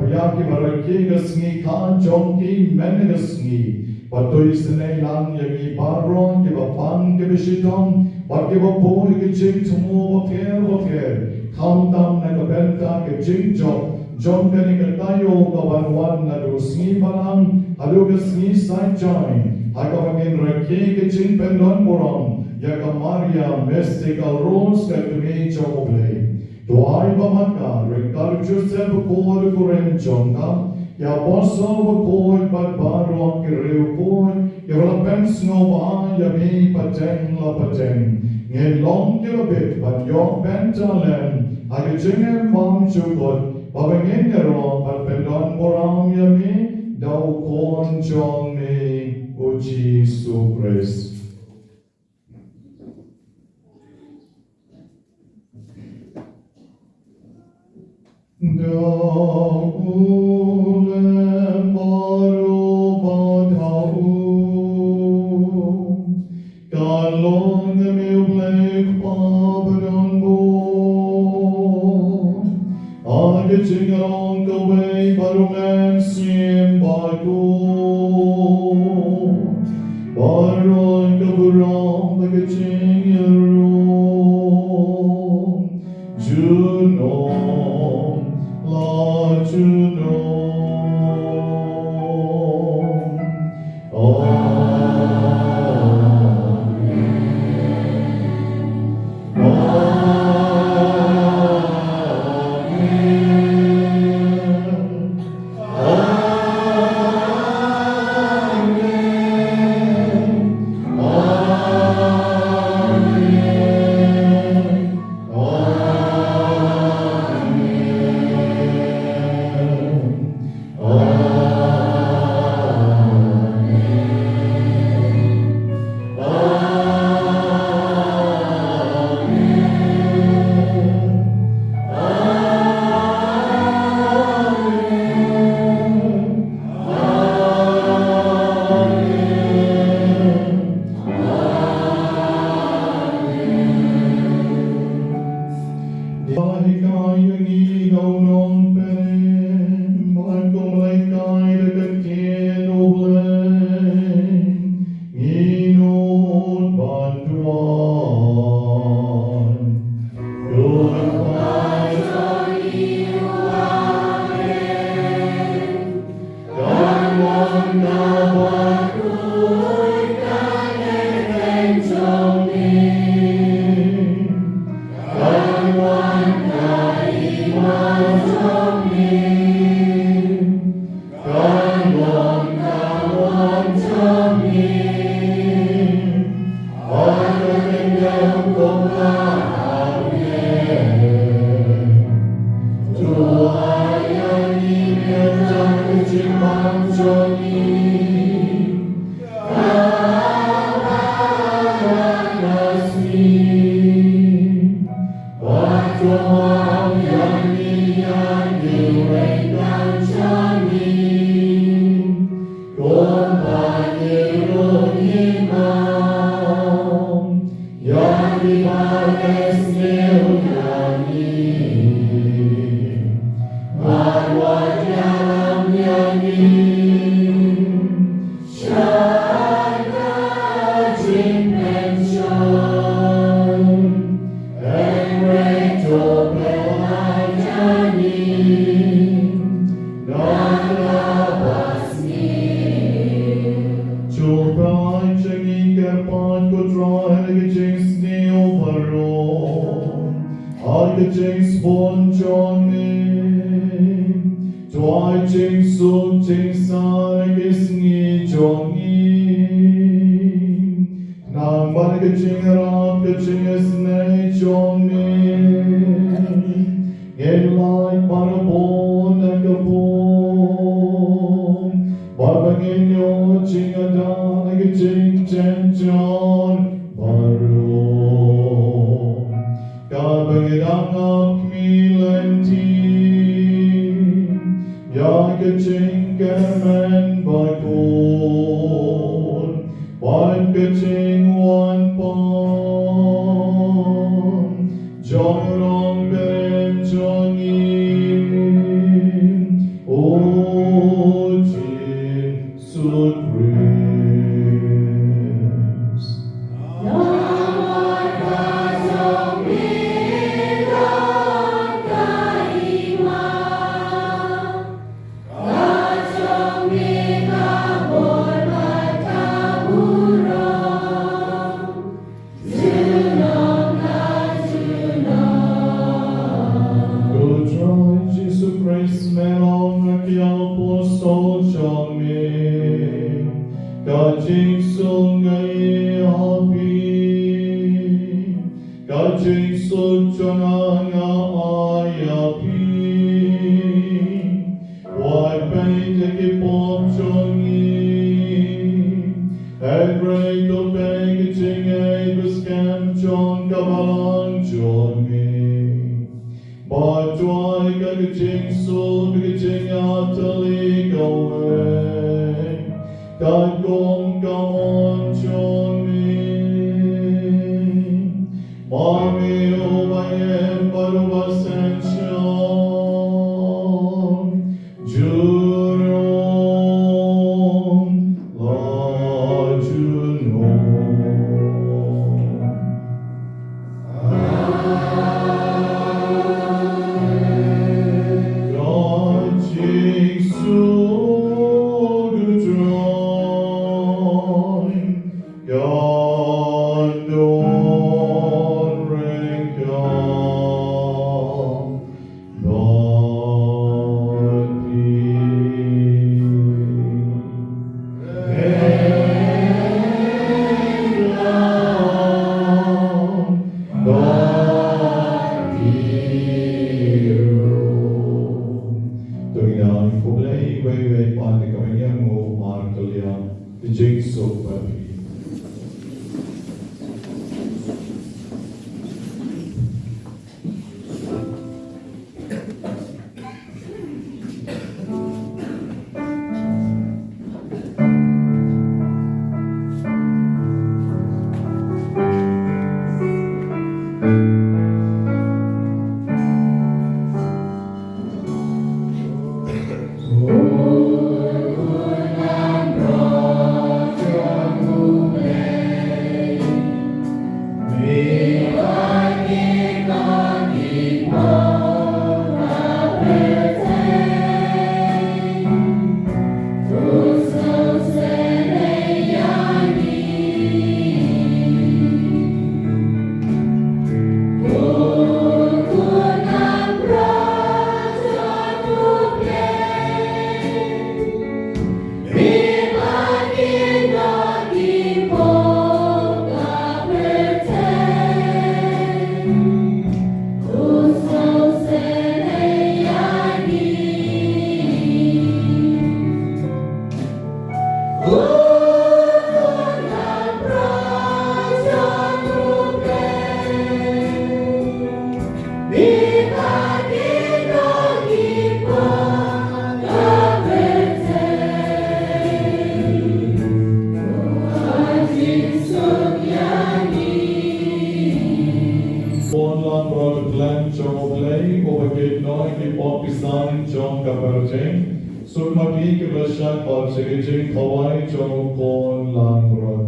ïa kiba rakhe ka sngi kha jong ki mynta ka sngi. Bad to isynei lang ïa ngi baroh kiba pang kiba shitom bad kiba buh ïa ki jingthmu bapher bapher, khamtam na ka bynta ka jingjop jong kane ka taïew kaban wan naduh sngi balang haduh ka sngi saitjaiñ, ha kaba ngin rakhe ka jingpyndonburom ïa ka Maria Mystical Rose ka kmie jong U Blei. To ai ba ma ka ryngkat u Joseph bakhuid u kurim jong ka, ki apostol bakhuid bad baroh ki riewkhuid kiba la pynsngewbha ïa me pateng la pateng, ngin long kiba bit ban ïoh bynta lem ha ka jingim bymjukut, ba ngin ïaroh ban pyndonburom ïa me da u Khun jong me u Jisu Khrist. Da u lem baroh bad ha u ka long ïa me U Blei Kpa badonbor, ha ka jingïalong kawei bad U Mynsiem Bakhuid, baroh ka burom bad ka jingïaroh junom la junom. Amen. Amen. Amen. Amen. Ba hikai ïa ngi da u nongpynim, bad kumba la hikai da ka ktien U Blei, ngin nud ban duwai. Ko Kpa jong ngi uba ha bneng, kan long ka bakhraw ka kyrteng jong me. Kan wan ka hima jong me. Kan long ka mon jong me. Ha ka kyndem kumba ha bneng. To ai ïa ngi mynta ka jingbam jong ngi. Namar ka jingïarap ka jingïasneng jong me, ngin lait barabor na ka bor, bad ba ngin ïoh jingïada na ka jingtynjuh baroh. Kaba ngi dang ap khmih lynti ïa ka jingkyrmen bakhuid bad ka jingwan pan jong u Nongpynim jong ngi, U Jisu Khrist. Ko Trai Jisu Khrist, me long ha ki apostol jong me, ka jingsuk nga ai ha phi, ka jingsuk jong nga nga ai ha phi. Wat peit ïa ki pop jong ngi, hynrei to peit ïa ka jingïeit bad skhem jong ka balang jong me. Bad duwai ïa ka jingsuk bad ka jingïatylli kawei, katkum ka mon jong me. Ma me uba im bad uba synshar, junom la junom. Ka jingsuk U Trai kan don ryngkat bad phi. Bad phi ruh. To ngin ïa khublei wei wei pat da kaba ngi ïa nguh markylliang. Ka jingsuk bad phi. Khun langbrot khlem jong U Blei, uba kit noh ïa ki pop ki saiñ jong ka pyrthei. Suk ma phi kiba shah pop sha ka jingkhawai jong U Khun langbrot.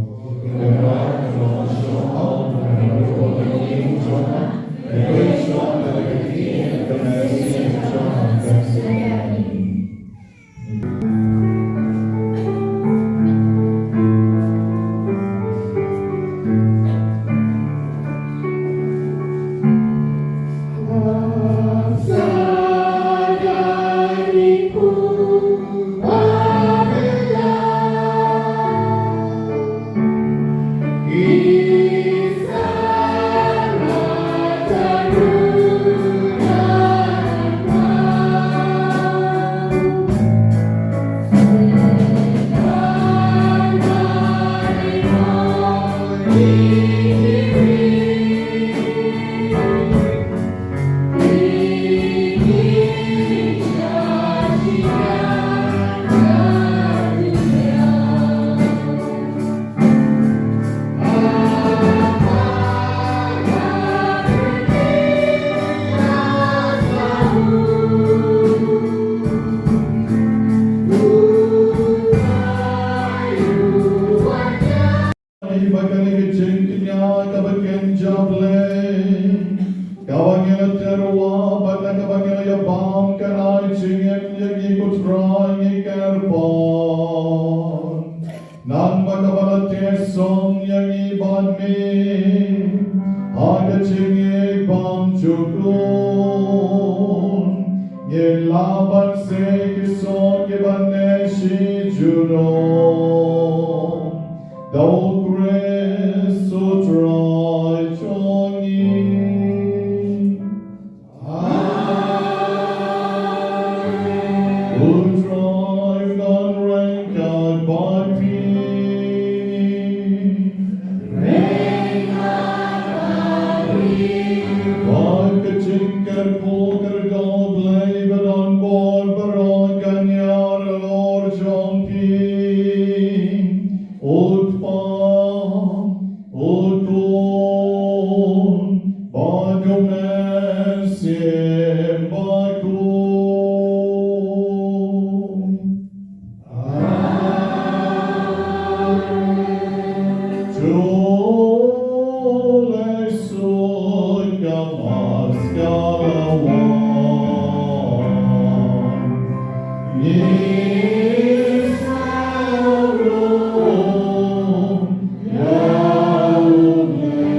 Ba kane ka jingkñia kaba kynja Blei, kaba ngi la tyrwa bad na kaba ngi la ïabam, kan ai jingim ïa ngi, ko Trai, ngi kyrpad. Nangba kaba la teh song ïa ngi bad me ha ka jingïeit bymjukut, ngin lah ban seh ki soh kiban neh shi junom. Da U Khrist U Trai jong ngi. Amen. U Trai un don ryngkat bad phi. Ryngkat bad phi. Ba ka jingkyrkhu kyrkhu Blei ba don bor baroh kan ïar halor jong phi. U Kpa, U Khun, bad U Mynsiem Bakhuid. Amen. To leit suk ka Mass ka la wan. Ngi sa rung ïa U Blei.